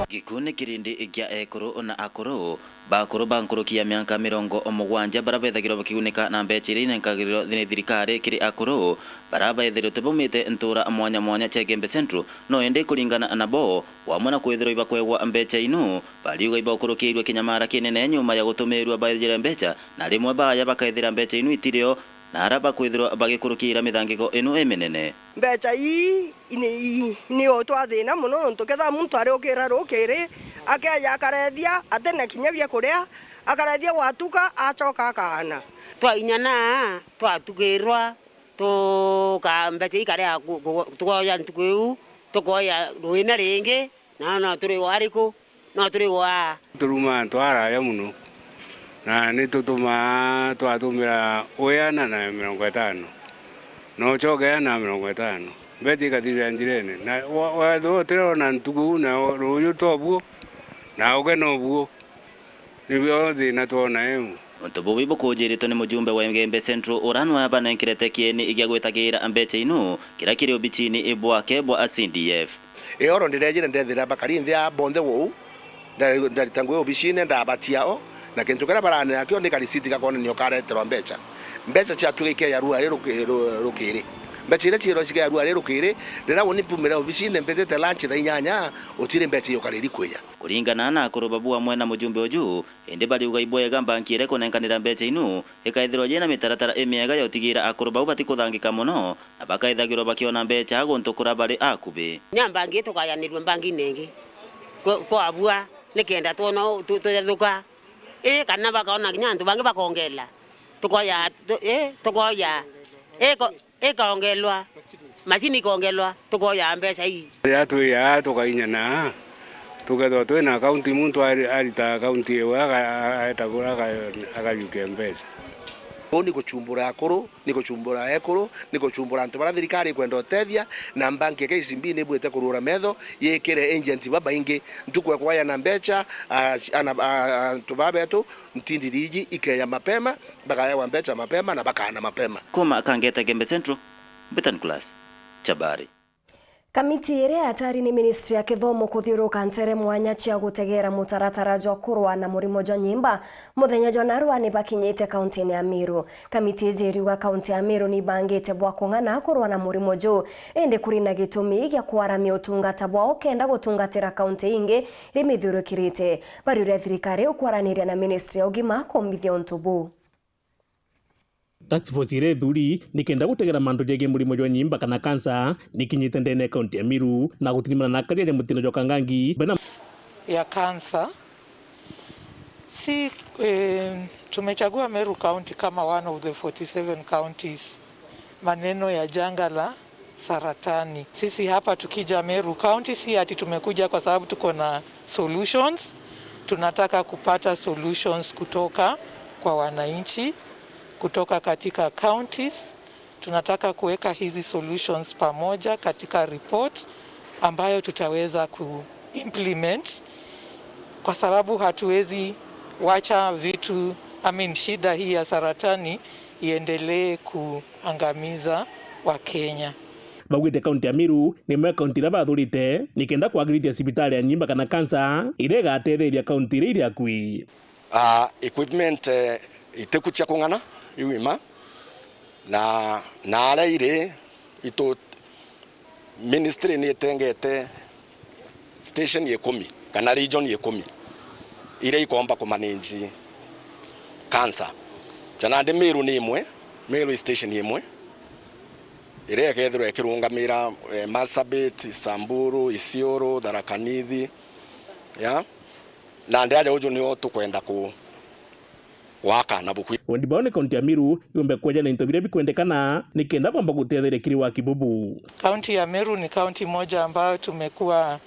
Gikuuni kirindi kia ekuru na akuru, bakuru ba nkuruki ya miaka mirongo mugwanja, baria bethagirwa bakigunika na mbeca iria inenkagirwa ni thirikari kiri akuru, baria baethiritwe baumite ntura mwanya mwanya cia Igembe Central, no indi kuringana nabo, wamwe na kwithirwa ibakwegwa mbeca inu, bariuga ibakurukiirwe kinyamara kinene nyuma ya gutumirwa baejire mbeca, na rimwe baaya bakaethira mbeca inu itirio, na aria bakwithirwa bagikurukira mithangiko inu iminene. Mbeca ii ni, ni o twathina mono, nontu kethira muntu ariukira rukiri, akeeja akarethia, atina kinya bia kuria, akarethia gwatuka, acoka akaana. Twainyana, twatukirwa, tuka-, mbeca ikaria ku-, ku-, tukoya ntuku iu, tukoya ruina ringi, na no turi gwariku? No turi gwa. Turumaa antu araya mono, na ni tutumaa twatumira wiana na mirongo itano, na ucoke na mirongo itano, mbeca ikathirira njirene, na wa-, wethirwa utirona ntuku na ruuju tobuo, na uke nobuo, nibio thina twona iu. Untu bubi bukujiritwe ni mujumbe wa Igembe Central uria nwe abanenkerete kieni gia gwitagira mbeca inu, kiria kiri obicini bwake bwa C D F. Ioro ndirejire ndethira bakari nthi aa bonthe uu, nda-, ndarita ngugi obicine, ndabatia o, na kintu kiria baranira kio ni karisiti gakonania ukareterwa mbeca. Mbeca ciatuika ikeeja ruari ruki-, ru-, rukiri. Mbeca iria ciirwa cikeeja ruari rukiri, riria uni mpumire obicine mbitite lunch thaa inyanya, utiri mbeca iukariri kwija. Kuringana na akuru babu amwe na mujumbe uju, indi bariuga ibwega mbanki iria ikunenkanira mbeca inu ikaithirwa yina mitaratara imiega ya utigira akuru bau batikuthangika mono, na bakaithagirwa bakiona mbeca guntu kuria bari akubi. Nya mbangi itukayanirue mbangine ingi, ku-, kwabua, nikenda twona u-, tu-, tuyathuka, ii, kana bakaona kinya antu bangi bakongela, tukoya, tu-, ii, tukoya, ii, ko-, ikaongelwa, macini ikaongelwa, tukoya mbeca ii. Riria twi aa tukainyana, tukethwa twina akaunti, muntu ari-, arita akaunti iwe aga-, aetagura aga-, akajukia mbeca. Uu ni gucumbura akuru, ni gucumbura ekuru, ni gucumbura antu baria thirikari ikwenda utethia, na mbanki ya K C B ni ibwite kurura metho, yikire agent babaingi. Ntuku ya kwayana mbeca, a, ana, a, antu baa betu, ntindiri iji ikeeja mapema, bakaewa mbeca mapema na bakaana mapema. Kuma Kangeta Igembe Central, Mbita Nicholas Chabari. Kamiti iria yatari ni Ministry ya Kithomo kuthiuruka ntere mwanya cia gutegera mutaratara jwa kurwa na murimo jwa nyimba muthenya jwa narua ni bakinyite kauntini ya Meru. Kamiti iji iriuga kaunti ya Meru ni ibangite bwa kung'ana kurwa na murimo juu, indi kuri na gitumi gia kwaramia utungata bwao kenda gutungatira kaunti ingi ri mithiurukirite. Bariuria thirikari ukwaraniria na Ministry ya Ugima kumbithia untu buu. Task force iria ithuri nikenda gutegera mantu jegie murimo jwa nyimba kana cancer nikinyite ndene ya kaunti ya Meru na gutirimana na akaria ja mutino jwa Kangangi bena ya cancer. Si, eh, tumechagua Meru County kama one of the forty-seven counties maneno ya janga la saratani. Sisi hapa tukija Meru County, si ati tumekuja kwa sababu tuko na solutions. Tunataka kupata solutions kutoka kwa wananchi, kutoka katika counties. Tunataka kuweka hizi solutions pamoja katika report ambayo tutaweza ku implement, kwa sababu hatuwezi wacha vitu, I mean, shida hii ya saratani iendelee kuangamiza Wakenya. Baugite kaunti ya Meru ni imwe ya kaunti iria bathurite nikenda kwagirithia cibitari ya nyimba kana kansa iria igatetheria kaunti iria iri akui. Ah, equipment, eh, itiku cia kung'ana iu ima, na, na aria iri itu Ministry ni itengete station ikumi kana region ikumi iria ikomba kumanage cancer. Ja nandi Meru ni imwe, Meru i station imwe iria ikethirwa ikirungamira, eh, Marsabit, Samburu, Isiolo, Tharaka Nithi, ya. Nandi aja uju nio tukwenda ku, gwaka na bukwi. Wendi bwao ni kaunti ya Meru yumbe kweja na into biria bikwendekana nikenda bomba gutetheria kiri waki bubu. Kaunti ya Meru ni kaunti moja ambayo tumekuwa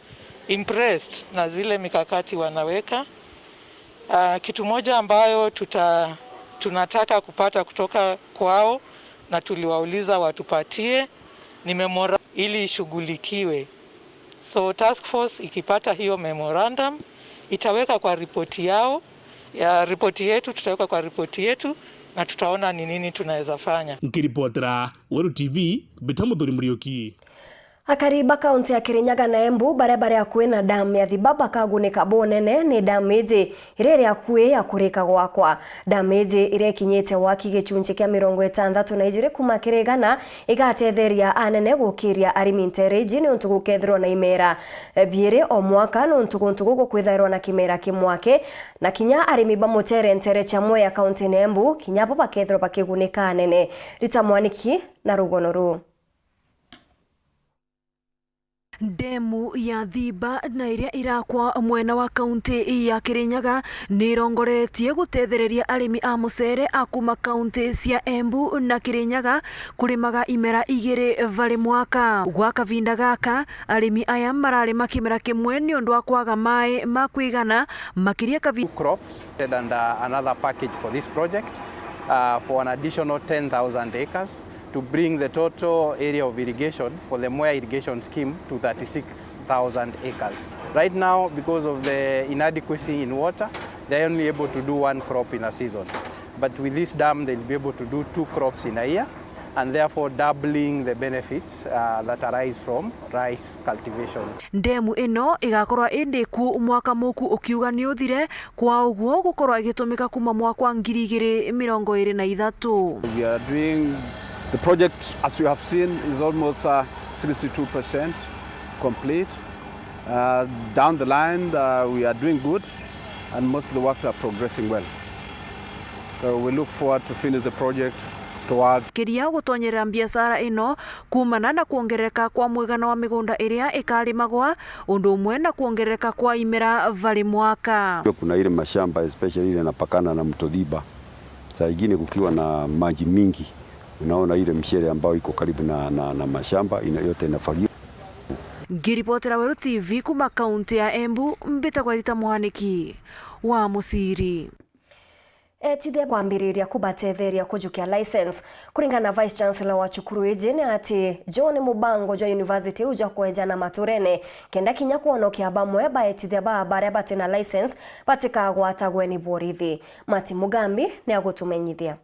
impressed na zile mikakati wanaweka. Ah, kitu moja ambayo tuta, Tunataka kupata kutoka kwao na tuliwauliza watupatie ni memora-, ili ishughulikiwe. So task force ikipata hiyo memorandum, itaweka kwa ripoti yao, ya ripoti yetu, tutaweka kwa ripoti yetu na tutaona ni nini tunaweza fanya. Nkiripotera Weru T V, Mbita Muthuri Muriuki. Akari ba kaunti ya Kirinyaga na Embu baria bari akui na damu ya Thiba bakagunika bunene ni damu iji iria iri akui ya kurika gwakwa. Damu iji iria ikinyite waki gicunci kia mirongo itantatu na ijiri kuma kiri igana igatetheria anene gukiria arimi ntere iji niuntu gukethirwa na imera biiri o mwaka niuntu guntu guku kwithairwa na kimera kimwaki, na kinya arimi ba mucere ntere cia Mwea kaunti ya Embu kinya bo bakethirwa bakigunika anene. Rita Mwaniki na rugono ruu. Ndemu ya Thiba na iria irakwa mwena wa kaunti ya Kirinyaga ni irongoretie gutethereria arimi a mucere a kuma kaunti cia Embu na Kirinyaga kurimaga imera igiri bari mwaka. Gwa kavinda gaka, arimi aya mararima kimera kimwe niundu wa kwaga mai ma kwigana, makiria kavi- Two crops and, uh, another package for this project, uh, for an additional ten thousand acres. To bring the total area of irrigation for the Mwea irrigation scheme to thirty-six thousand acres. Right now, because of the inadequacy in water, they are only able to do one crop in a season. But with this dam, they'll be able to do two crops in a year, and therefore doubling the benefits, uh, that arise from rice cultivation. Ndemu ino igakorwa indiku mwaka muku ukiuga ni uthire, kwa uguo gukorwa igitumika kuma mwaka wa ngiri igiri mirongo iri na ithatu. We are doing the project, as you have seen, is almost, uh, sixty-two percent complete. Uh, down the line, uh, we are doing good, and most of the works are progressing well. So we look forward to finish the project towards. Kiria gutonyerera biashara ino kumana na kuongerereka kwa mwigana wa migunda iria ikarimagwa, undu umwe na kuongerereka kwa imera vari mwaka. Kuna ile mashamba, especially ile inapakana na mto Thiba, saa ingine kukiwa na maji mingi, unaona ile mshere ambayo iko karibu na, na, na mashamba ina-, yote inafagiwa. Ngiripotera Weru T V kuma kaunti ya Embu, mbitagwa Rita Mwaniki wa Musiri. Etithia kwambiriria kubatetheria kujukia license. Kuringana na Vice Chancellor wa cukuru iji ni ati juu ni mubango jwa university iu jwa kwenjana maturene, kenda kinya kwonokia bamwe ba etithia baa baria bati na license batikagwatagwe ni borithi. Mati Mugambi ni agutumenyithia.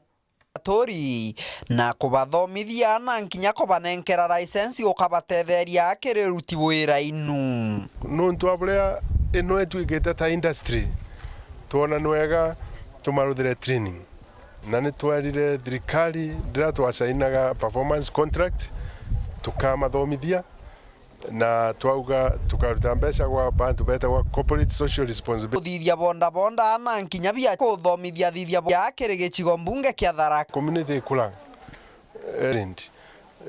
Aturi na kubathomithia na nkinya kubanenkera license ukabatetheria kiri uruti wira inu. Nuntu wa buria ino itwikite ta industry, twona ni wega tumaruthire training. Na ni twerire thirikari riria twasainaga performance contract, tukamathomithia, na twauga tukaruta mbeca gwa bantu betagwa corporate social responsibility. Kuthithia bodaboda na nkinya bia kuthomithia thithia bo-, ya kiri gicigo mbunge kia Tharaka. Community ikura, eh,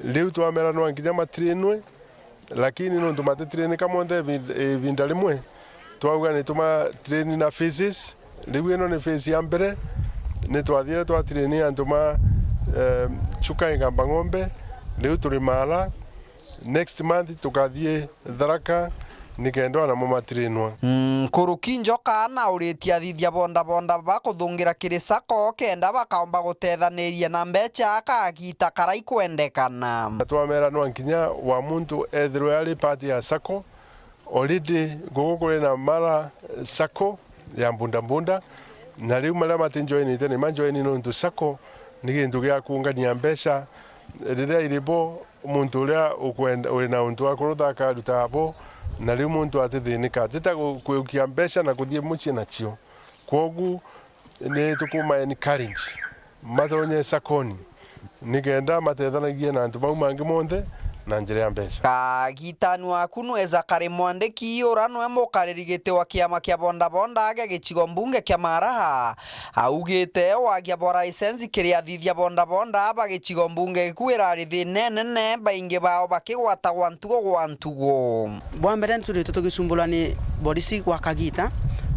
riu twamera nwa nkinya matrainwe, lakini nontu matitrainika monthe ibi-, ibinda rimwe, twauga ni tumatrain na phases. Riu ino ni phase ya mbere, ni twathiire twatrain antu ma, eh, Chuka Igamba Ng'ombe, riu turi Maara. Next month tukathii Tharaka nikenda ona mo matrainwa. Nkuruki Njoka anauritie athithia bodaboda bakuthungira kiri sacco kenda bakaomba gutethaniria na mbeca kagita karia ikwendekana. Na twamera nwa nkinya wa muntu ethirwe ari part ya sacco. Already guku kuri na Maara sacco ya bodaboda, na riu maria matinjoinite ni manjoini nontu sacco ni gintu gia kuungania mbeca. Riria iri bo, muntu uria ukwenda, uri na untu wa kurutha akaruta abo, na riu muntu atithinika, atita gu-, kwiukia mbeca na kuthii mucii nacio. Kwogu ni tukuma encourage matonye sacconi, nikenda matethanagie na antu bau mangi monthe na njira ya mbeca. Kagitani waku nweza kari mwandiki ura nwe mukariri giti wa kiama kia bodaboda gia gicigo mbunge kia Maara, augite wagia bwa license kiri athithia bodaboda ba gicigo mbunge giku irari thina inene, baingi bao bakigwatagwa ntugo gwa ntugo. Bwa mbere, nitwithirite tugicumburwa ni borisi gwa kagita,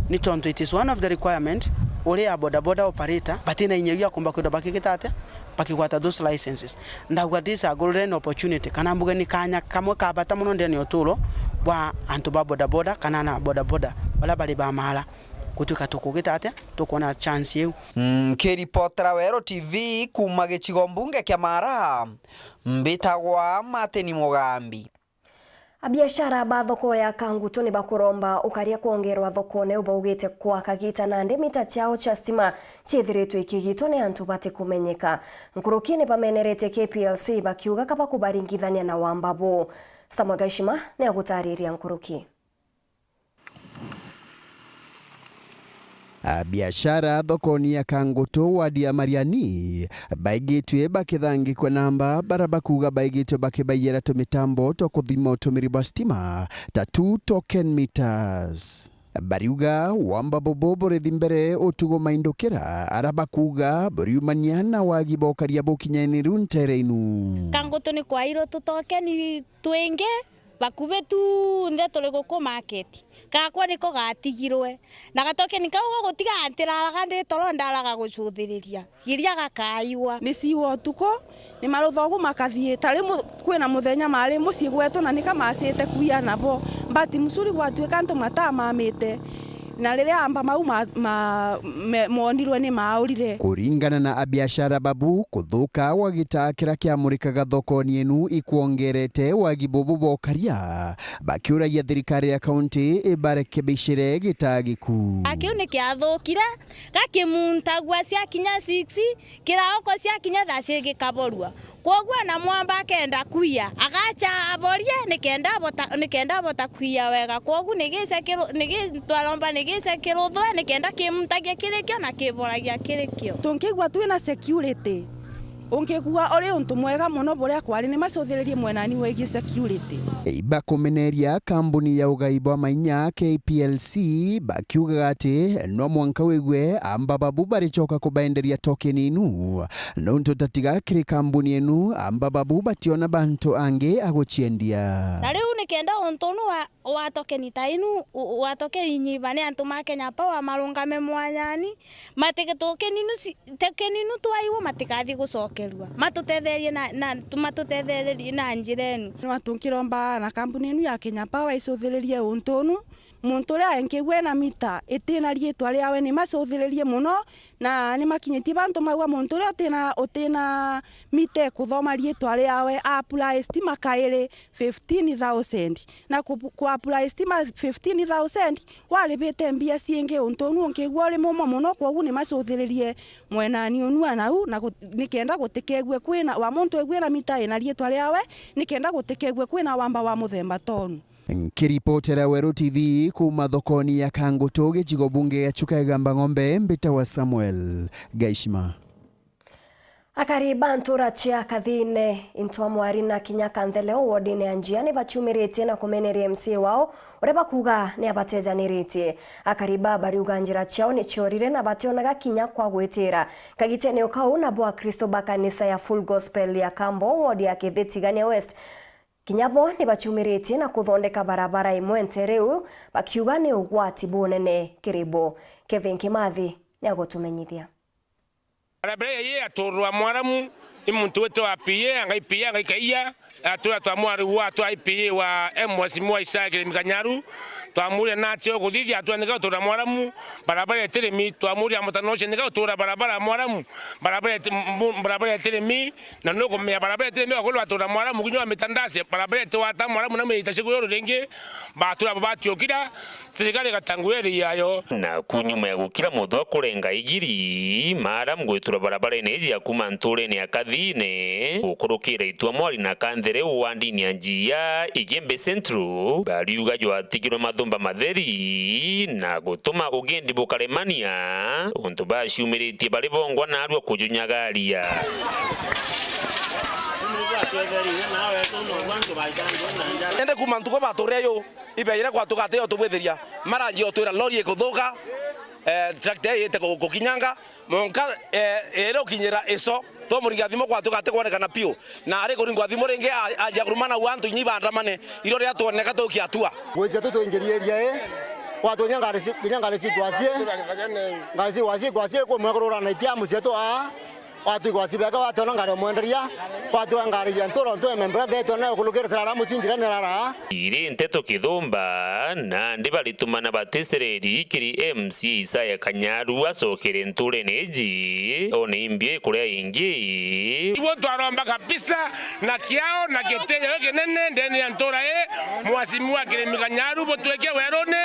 ni tontu it is one of the requirement, uri a bodaboda operator, batina inya iu ya kumba kwithirwa bakigita atia, bakigwata those licenses. Ndauga this a golden opportunity, kana mbuge ni kanya kamwe ka bata mono ndene ya uturo bwa antu ba bodaboda, kana ana bodaboda baria bari ba Maara. Gutwika tukugita atia, tukwona chance iu. Nkiripotera Weru T V kuuma gicigo mbunge kia Mara, mbitagwa Martin Mugambi. Abiashara ba thoko ya Kangutu ni bakuromba ukaria kwongerwa thokone, u baugite kwa kagita nandi mita ciao cia stima ciithiritwe ikigitwa ni antu batikumenyeka. Nkuruki ni bameneretie K P L C bakiuga kaba kubaringithania na wamba buu. Samuel Gaishima ni agutariria nkuruki. Abiashara thokoni ya Kangutu, wadi ya Mariani, baigitwe bakithangikwa namba, bara bakuuga baigitwe bakibaiyira tumitambo twa kuthima utumiri bwa stima, ta two token meters. Bariuga wamba bubu burithi mbere utugo maindukira, ara bakuuga buriumania na wagi bwa ukaria bukinyaniru ntere inu. Kangutu ni kwairwo tutokeni twingi, bakubi tunthe turi guku market. Gakwa niko gatigirwe. Na gatokeni kau ga gutiga ntiraraga ndi toro, ndaraga gucuthiriria. Giria gakaigwa. Ni ciwa utuku, ni marutha ugu makathii. Ta riu mu-, kwina muthenya mari mucii gwetu na nika macite kuia nabo. But msuri gwatuika antu matamamite. Na riria amba mau ma-, ma-, me-, moonirwe ni maaurire. Kuringana na abiashara babu, kuthuka gwa gitaa kiria kiamurikaga thokoni inu ikwongerete wagi bubu bwa ukaria, bakiuragia thirikari ya kaunti ibarekebishire gitaa giku. Kiu ni kiathukire, gakimuntagua ciakinya six, kiraoko ciakinya thaa cigikaborua. Kwoguo na mwamba akenda kuia, agacha aborie, nikenda abota, nikenda abota kuia wega. Kwoguo nigice kiru-, nigi-, twaromba nigice kiruthwe, nikenda kimuntagia kiri kio na kiboragia kiri kio. Tungigua twina security, ungigua uri untu mwega mono buria kwari, ni macuthiririe mwenani wegii security. Ibakumeneria kambuni ya ugai bwa mainya K P L C bakiugaga ati no mwanka wigue amba babu baricoka kubaenderia token inu. Nontu tatiga kiri kambuni enu, amba babu bationa bantu angi a guciendia. Na riu nikenda untu unu wa, wa tokeni ta inu, u-, wa tokeni nyiba ni antu ma Kenya Power marungame mwanyani, matike tokeni inu ci-, tokeni inu twaiwa matikathi gucokerua. Matutetherie na, na, matutetherie na njira enu. Ni tungiromba na kambuni inu ya Kenya Power icuthiririe untu unu, muntu uria engigua ena mita itina riitwa riawe ni macuthiririe mono, na ni makinyitie bantu mauga muntu uria utina, utina mita ikuthoma riitwa riawe, a apply stima kairi fifteen thousand. Na ku, ku apply stima fifteen thousand, waribite mbia ciingi untu unu ungigua uri muma mono, kwogu ni macuthiririe mwenani unu anau, na gu-, nikenda gutikegwe kwina wa muntu egwira mita ina riitwa riawe, nikenda gutikegwe kwina wamba wa muthemba tonu. Nkiripotera Weru T V kuuma thokoni ya Kangutu, gicigo bunge gia Chuka Igamba Ng'ombe, mbita wa Samuel Gaishima. Akari ba ntura cia Kathine, Intwamwari na kinya Kantheleo wodine ya Njia ni bachumiritie na kumeneria M C A wao, uria bakuuga ni abatejaniritie. Akari ba bariuga njira ciao ni ciorire na bationaga kinya kwa gwitira. Kagitene o kau, nabo Akristo ba kanisa ya Full Gospel ya Kambo, wodi ya Kithitigania West, kinya bo ni bachumiritie na kuthondeka barabara imwe ntere iu, bakiuga ni ugwati bunene kiri bo. Kevin Kimathi ni agutumenyithia. Barabara ii yaturwa Mwaramu, i muntu witwa P A, anga i P A, anga i kaia, atura twa Mwaramu, atura i P A wa M, Mheshimiwa Isaac Kirimi Kanyaru, twamuria natia uguthithia, atura nika utura Mwaramu, barabara itirimi, twamuria mutano ucio nika utura barabara Mwaramu, barabara iti-, mbu-, barabara itirimi, Na nukumenya barabara iti ndio kulu atura Mwaramu kinya wa Mitandase, barabara iti wata Mwaramu na mwita siku yoro ringi, batura batiukira, thirikari gatangweri yayo. Naku nyuma ya gukira muthwa kurenga igiri, Maram gwitura barabara-ini iji ya kuma nturene ya Kathine, gukurukira Itwamwari na Kanthere wa ndini ya Njia, Igembe Central, bariuga jwatigirwe mathumba matheri, na gutuma ugendi bukaremania, untu baciumiritie bari bongwa narua kujunyagaria. Ende kuma ntuko baturia yu, ibeire kwatuka ati yo tubwithiria. Maranji otwira lori ikuthuka, eh, tractor iyite ku-, kukinyanga, monka, eh, iri ukinyira ico, twamuringira thimu kwatuka ati kwonekana piu. Na ari kuringwa thimu ringi, a-, aja kurumana ua antu inya ibandamane, iro riria twoneka tukiatua. Gwiciatu twingirie iria i, gwatunya ngari ci-, kinya ngari citwacie, ngari cigwacie kwasi kumwe kururana itia mucietu aa. Watwi kwa Sibeka, watona ngari omwenderia, kwatwa ngari ya nturo, ntwe membra, thetwe na kulukira tarara musinjira ni rara. Iri nteto kithumba, nandi baritumana batisireri kiri M C A Isaya Kanyaru acokere nturene iji, one imbi ikuria ingi. Ibo twaromba kabisa na kiao na gitio gikinene ndene ya ntura ii, Mheshimiwa Kirimi Kanyaru, butwike werune,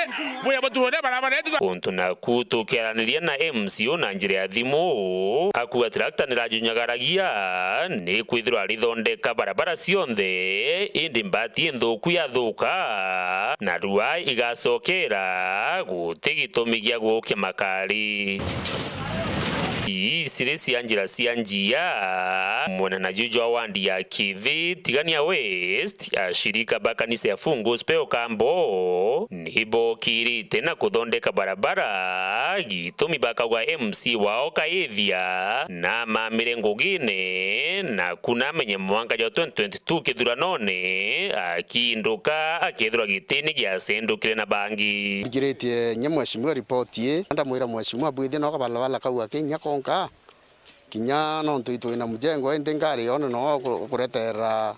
buya butuure barabara yetu. Untu naku tukiaraniria na M C O na njira ya thimu, akua tractor nirajunyagaragia, ni kwithirwa rithondeka barabara cionthe, indi mbati inthuku yathuka, na rua igacokera, guti gitumi gia gukia makari. Ii ciri cia njira cia njia, mwena na juju jwa wandi ya Kithi, Tigania West, ashirika ba kanisa ya Full Gospel Kambo, ni bokirite na kuthondeka barabara, gitumi bakauga M C wao Kaithia, na mamire ngugine, na kuna amenye mwanka jwa twenty twenty-two kithuranone, akinduka, akethirwa gitini giacendukire na bangi. Ngiritie nye mheshimiwa ripoti ii, ndamwira mheshimiwa bwithie no kabalabala kau akinya konka, kinya nontu itwina mujengo, indi ngari yone no ku-, kuretera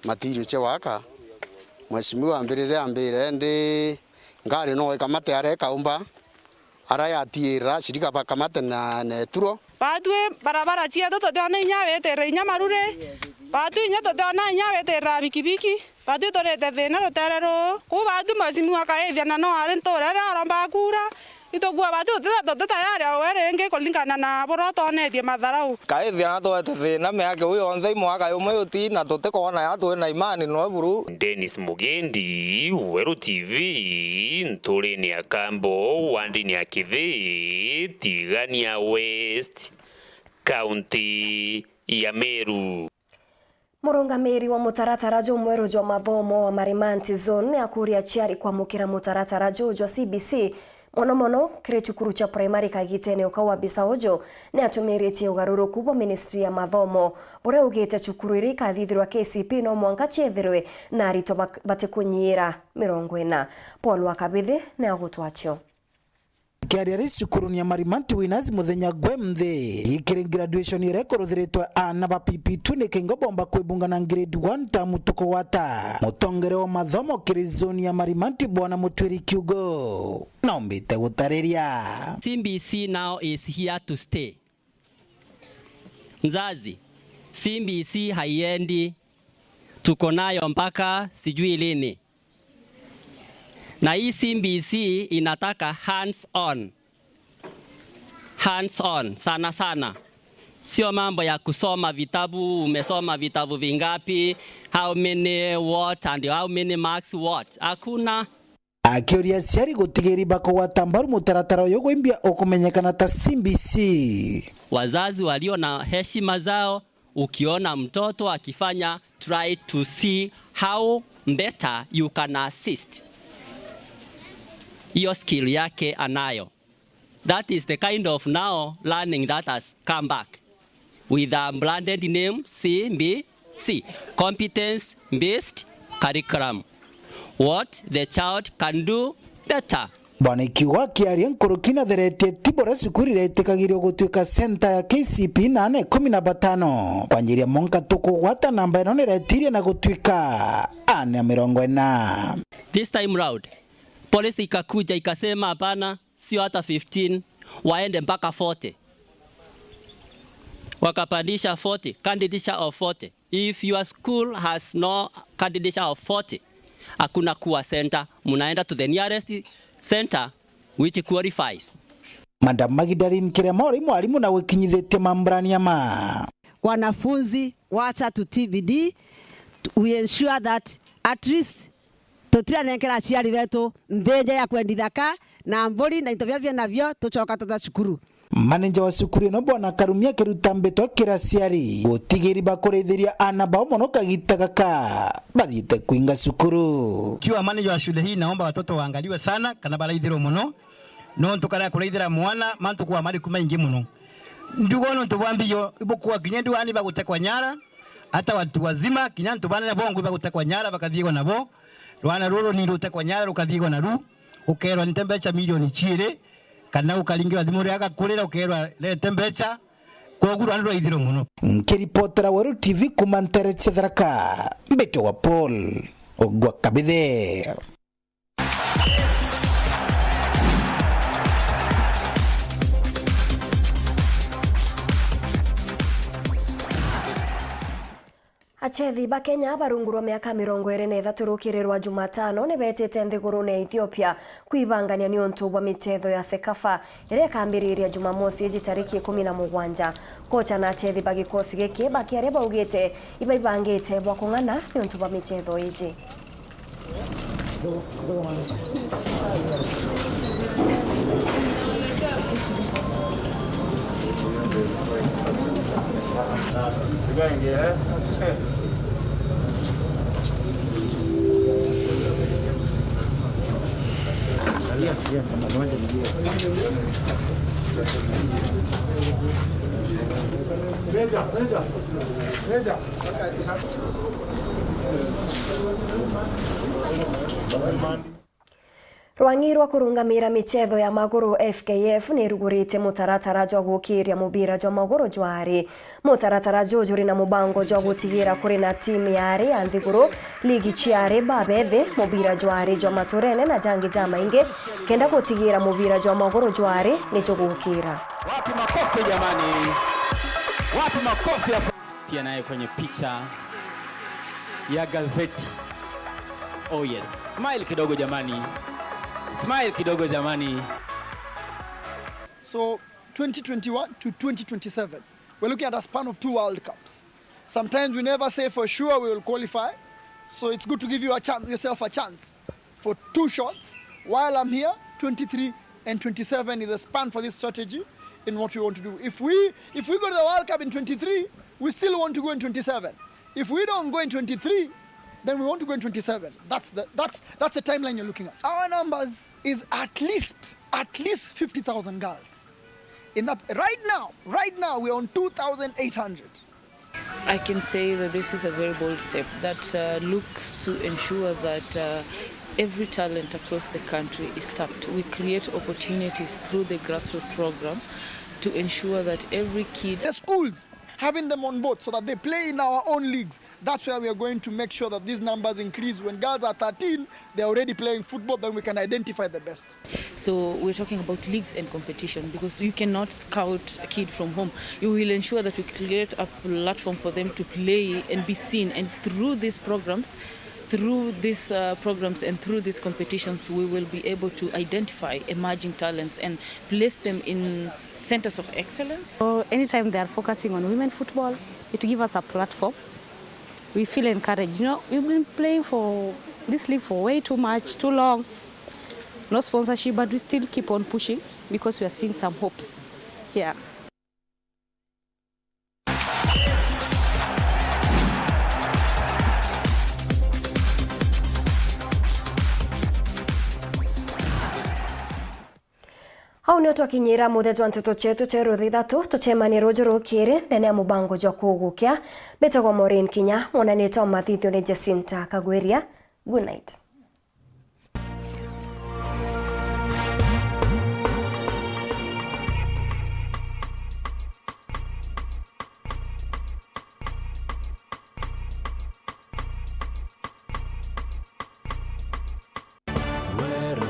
material cia waka. Mheshimiwa ambirire ambire, indi ngari no ikamate aria ikaumba, aria yatiira, shirika bakamate na, na eturo. Batwi barabara cietu tutiona inya witirira inya maruri, batwi inya tutiona inya witirira bikibiki. Batwi turite thina rutere ruu. Kuu batwi mheshimiwa Kaithia na no ari ntura iria arombaga kuura. Itukua batwi tutita, tutita tayari o we ringi kuringana na buria utonetie matharau. Kaithia na twete thina miaka iu yonthe, i mwaka jumwe juti, na tutikoona ya twi na imani noe buru. Dennis Mugendi, Weru T V, nturine ya Kambo, wandini ya Kithi, Tigania West, kaunti ya Meru. Murungamiri wa mutaratara jumweru jwa mathomo wa Marimanti Zone ni akuria aciari kwamukira mutaratara juu jwa C B C, mono mono kiri cukuru cia primary kagitene o kau. Abisa uju ni atumiritie ugaruruku bwa ministry ya mathomo, buria ugite cukuru iria ikathithirwa K C P no mwanka ciethirwe na aritwa bak-, batikunyiira mirongo ina. Paul wa Kabithi ni agutwacio. Akiaria ari cukurune ya Marimanti Winners muthenya gwe nthi, ikiri graduation iria ikuruthiritwe aana ba P P two ni kingo bomba kwibunga na grade one ta mutuko wa ta. Mutongere wa mathomo kiri zone ya Marimanti Bwana Mutwiri Kiugo naumbite gutariria. C B C now is here to stay. Mzazi, C B C haiendi, tuko nayo mpaka sijui lini. Na hii C B C inataka hands on. Hands on, sana sana. Sio mambo ya kusoma vitabu, umesoma vitabu vingapi, how many what and how many marks what. Hakuna. Akiuria aciari gutigiri bakugwata mbaru mutaratara uyu gwimbia ukumenyekana ta C B C. Wazazi walio na heshima zao, ukiona mtoto akifanya, try to see how better you can assist. Hiyo skill yake anayo. That is the kind of now learning that has come back with a branded name C B C, competence based curriculum. What the child can do better. Bwana Ikiuga akiaria nkuruki natheretie ti buria cukuru iretikagirio gutuika center ya K C P na aana ikumi na batano. Kwanjiria mwanka tukugwata namba ino niretirie na gutuika aana mirongo ina. This time round, policy ikakuja ikasema hapana, sio hata fifteen, waende mpaka forty. Wakapandisha forty, candidature of forty. If your school has no candidature of forty, hakuna kuwa center, munaenda to the nearest center which qualifies. Madam Magdalene Kirema uri mwarimu na wikinyithitie mamburania ma wanafunzi, wacha tu T B D, we ensure that at least tutiranenkera aciari betu nthi nja ya kwenda ithaka na mburi na into biria bie nabio, tucoka tuta cukuru. Maneja wa cukuru ino Bwana Karumia akiruta mbito kiri aciari gutigiri bakurithiria aana bao mono kagita gaka bathiite kuinga cukuru. Kiwa maneja wa shule hii, naomba watoto waangaliwe sana kana baraithirwe mono. Nontu kara kuraithira mwana, mantu kwa mariku maingi mono. Ndugo nontu bwa mbio, ibukua kinya nduani bagutekwa nyara, hata watu wazima, kinya antu banene bongo bagutekwa nyara, bakathiigwa nabo. Rwana ruru ni rutekwa nyara, rukathiigwa naru, ukerwa nte mbecha milioni ciiri, kana ukaringirwa thimu ria gakurira, ukerwa rete mbecha, Koguo rwani rwaithire mono. Nkiripotera Weru T V kuma ntere cia Tharaka, mbitagwa Paul Ogwa Kabithe. Achethi ba Kenya barungu rwa miaka mirongo iri na ithatu rukiri rwa Jumatano ni betite nthigurune ya Ethiopia kwibangania niuntu bwa michetho ya CECAFA iria ikambiriria Jumamosi iji tariki ikumi na mugwanja. Kocha na achethi ba gikosi giki ba Kiari baugite ibaibangite bwa kung'ana niuntu bwa michetho iji. Rwang'i rwa kurungamira michetho ya maguru, F K F, ni irugurite mutaratara jwa gukiria mubira jwa maguru jwa ari. Mutaratara juu juri na mubango jwa gutigira kuri na timu ya ari ya nthiguru, ligi cia ari ba bethi, mubira jwa ari jwa maturene na jangi jamaingi, kenda gutigira mubira jwa maguru jwa ari ni jugukira. Wapi makofi jamani? Wapi makofi ya Pia naye kwenye picha ya gazeti. Oh yes. Smile kidogo jamani. Smile kidogo jamani. So, twenty twenty-one to twenty twenty-seven, we're looking at a span of two World Cups. Sometimes we never say for sure we will qualify, so it's good to give you a chance, yourself a chance for two shots while I'm here. Twenty-three and twenty-seven is a span for this strategy in what we want to do. If we, if we go to the World Cup in twenty-three, we still want to go in twenty-seven. If we don't go in twenty-three, then we want to go in twenty-seven. That's the, that's, that's the timeline you're looking at. Our numbers is at least, at least fifty thousand girls. In that, right now, right now, we're on two thousand eight hundred. I can say that this is a very bold step that, uh, looks to ensure that, uh, every talent across the country is tapped. We create opportunities through the grassroots program to ensure that every kid The schools, having them on board so that they play in our own leagues. That's where we are going to make sure that these numbers increase. When girls are thirteen, they're already playing football, then we can identify the best. So we're talking about leagues and competition, because you cannot scout a kid from home. You will ensure that we create a platform for them to play and be seen. And through these programs, through these, uh, programs and through these competitions, we will be able to identify emerging talents and place them in centers of excellence. So anytime they are focusing on women football, it gives us a platform. We feel encouraged. You know, we've been playing for this league for way too much, too long. No sponsorship, but we still keep on pushing because we are seeing some hopes. Yeah. Au nio twakinyira muthia jwa nteto cietu cia rutha ithatu. Tucemanie ruju rukiri ndene ya mubango jwa kugukia. Mbitagwa Maureen Kinya, mwonanitwa mathithio ni Jacinta Kagwiria. Good night. Weru.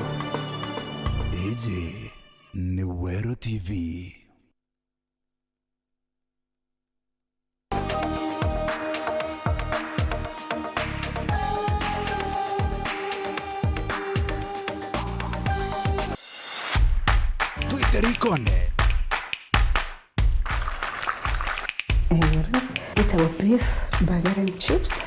Iji ni Weru T V. Twite rikone. Itagwo beef burger and chips.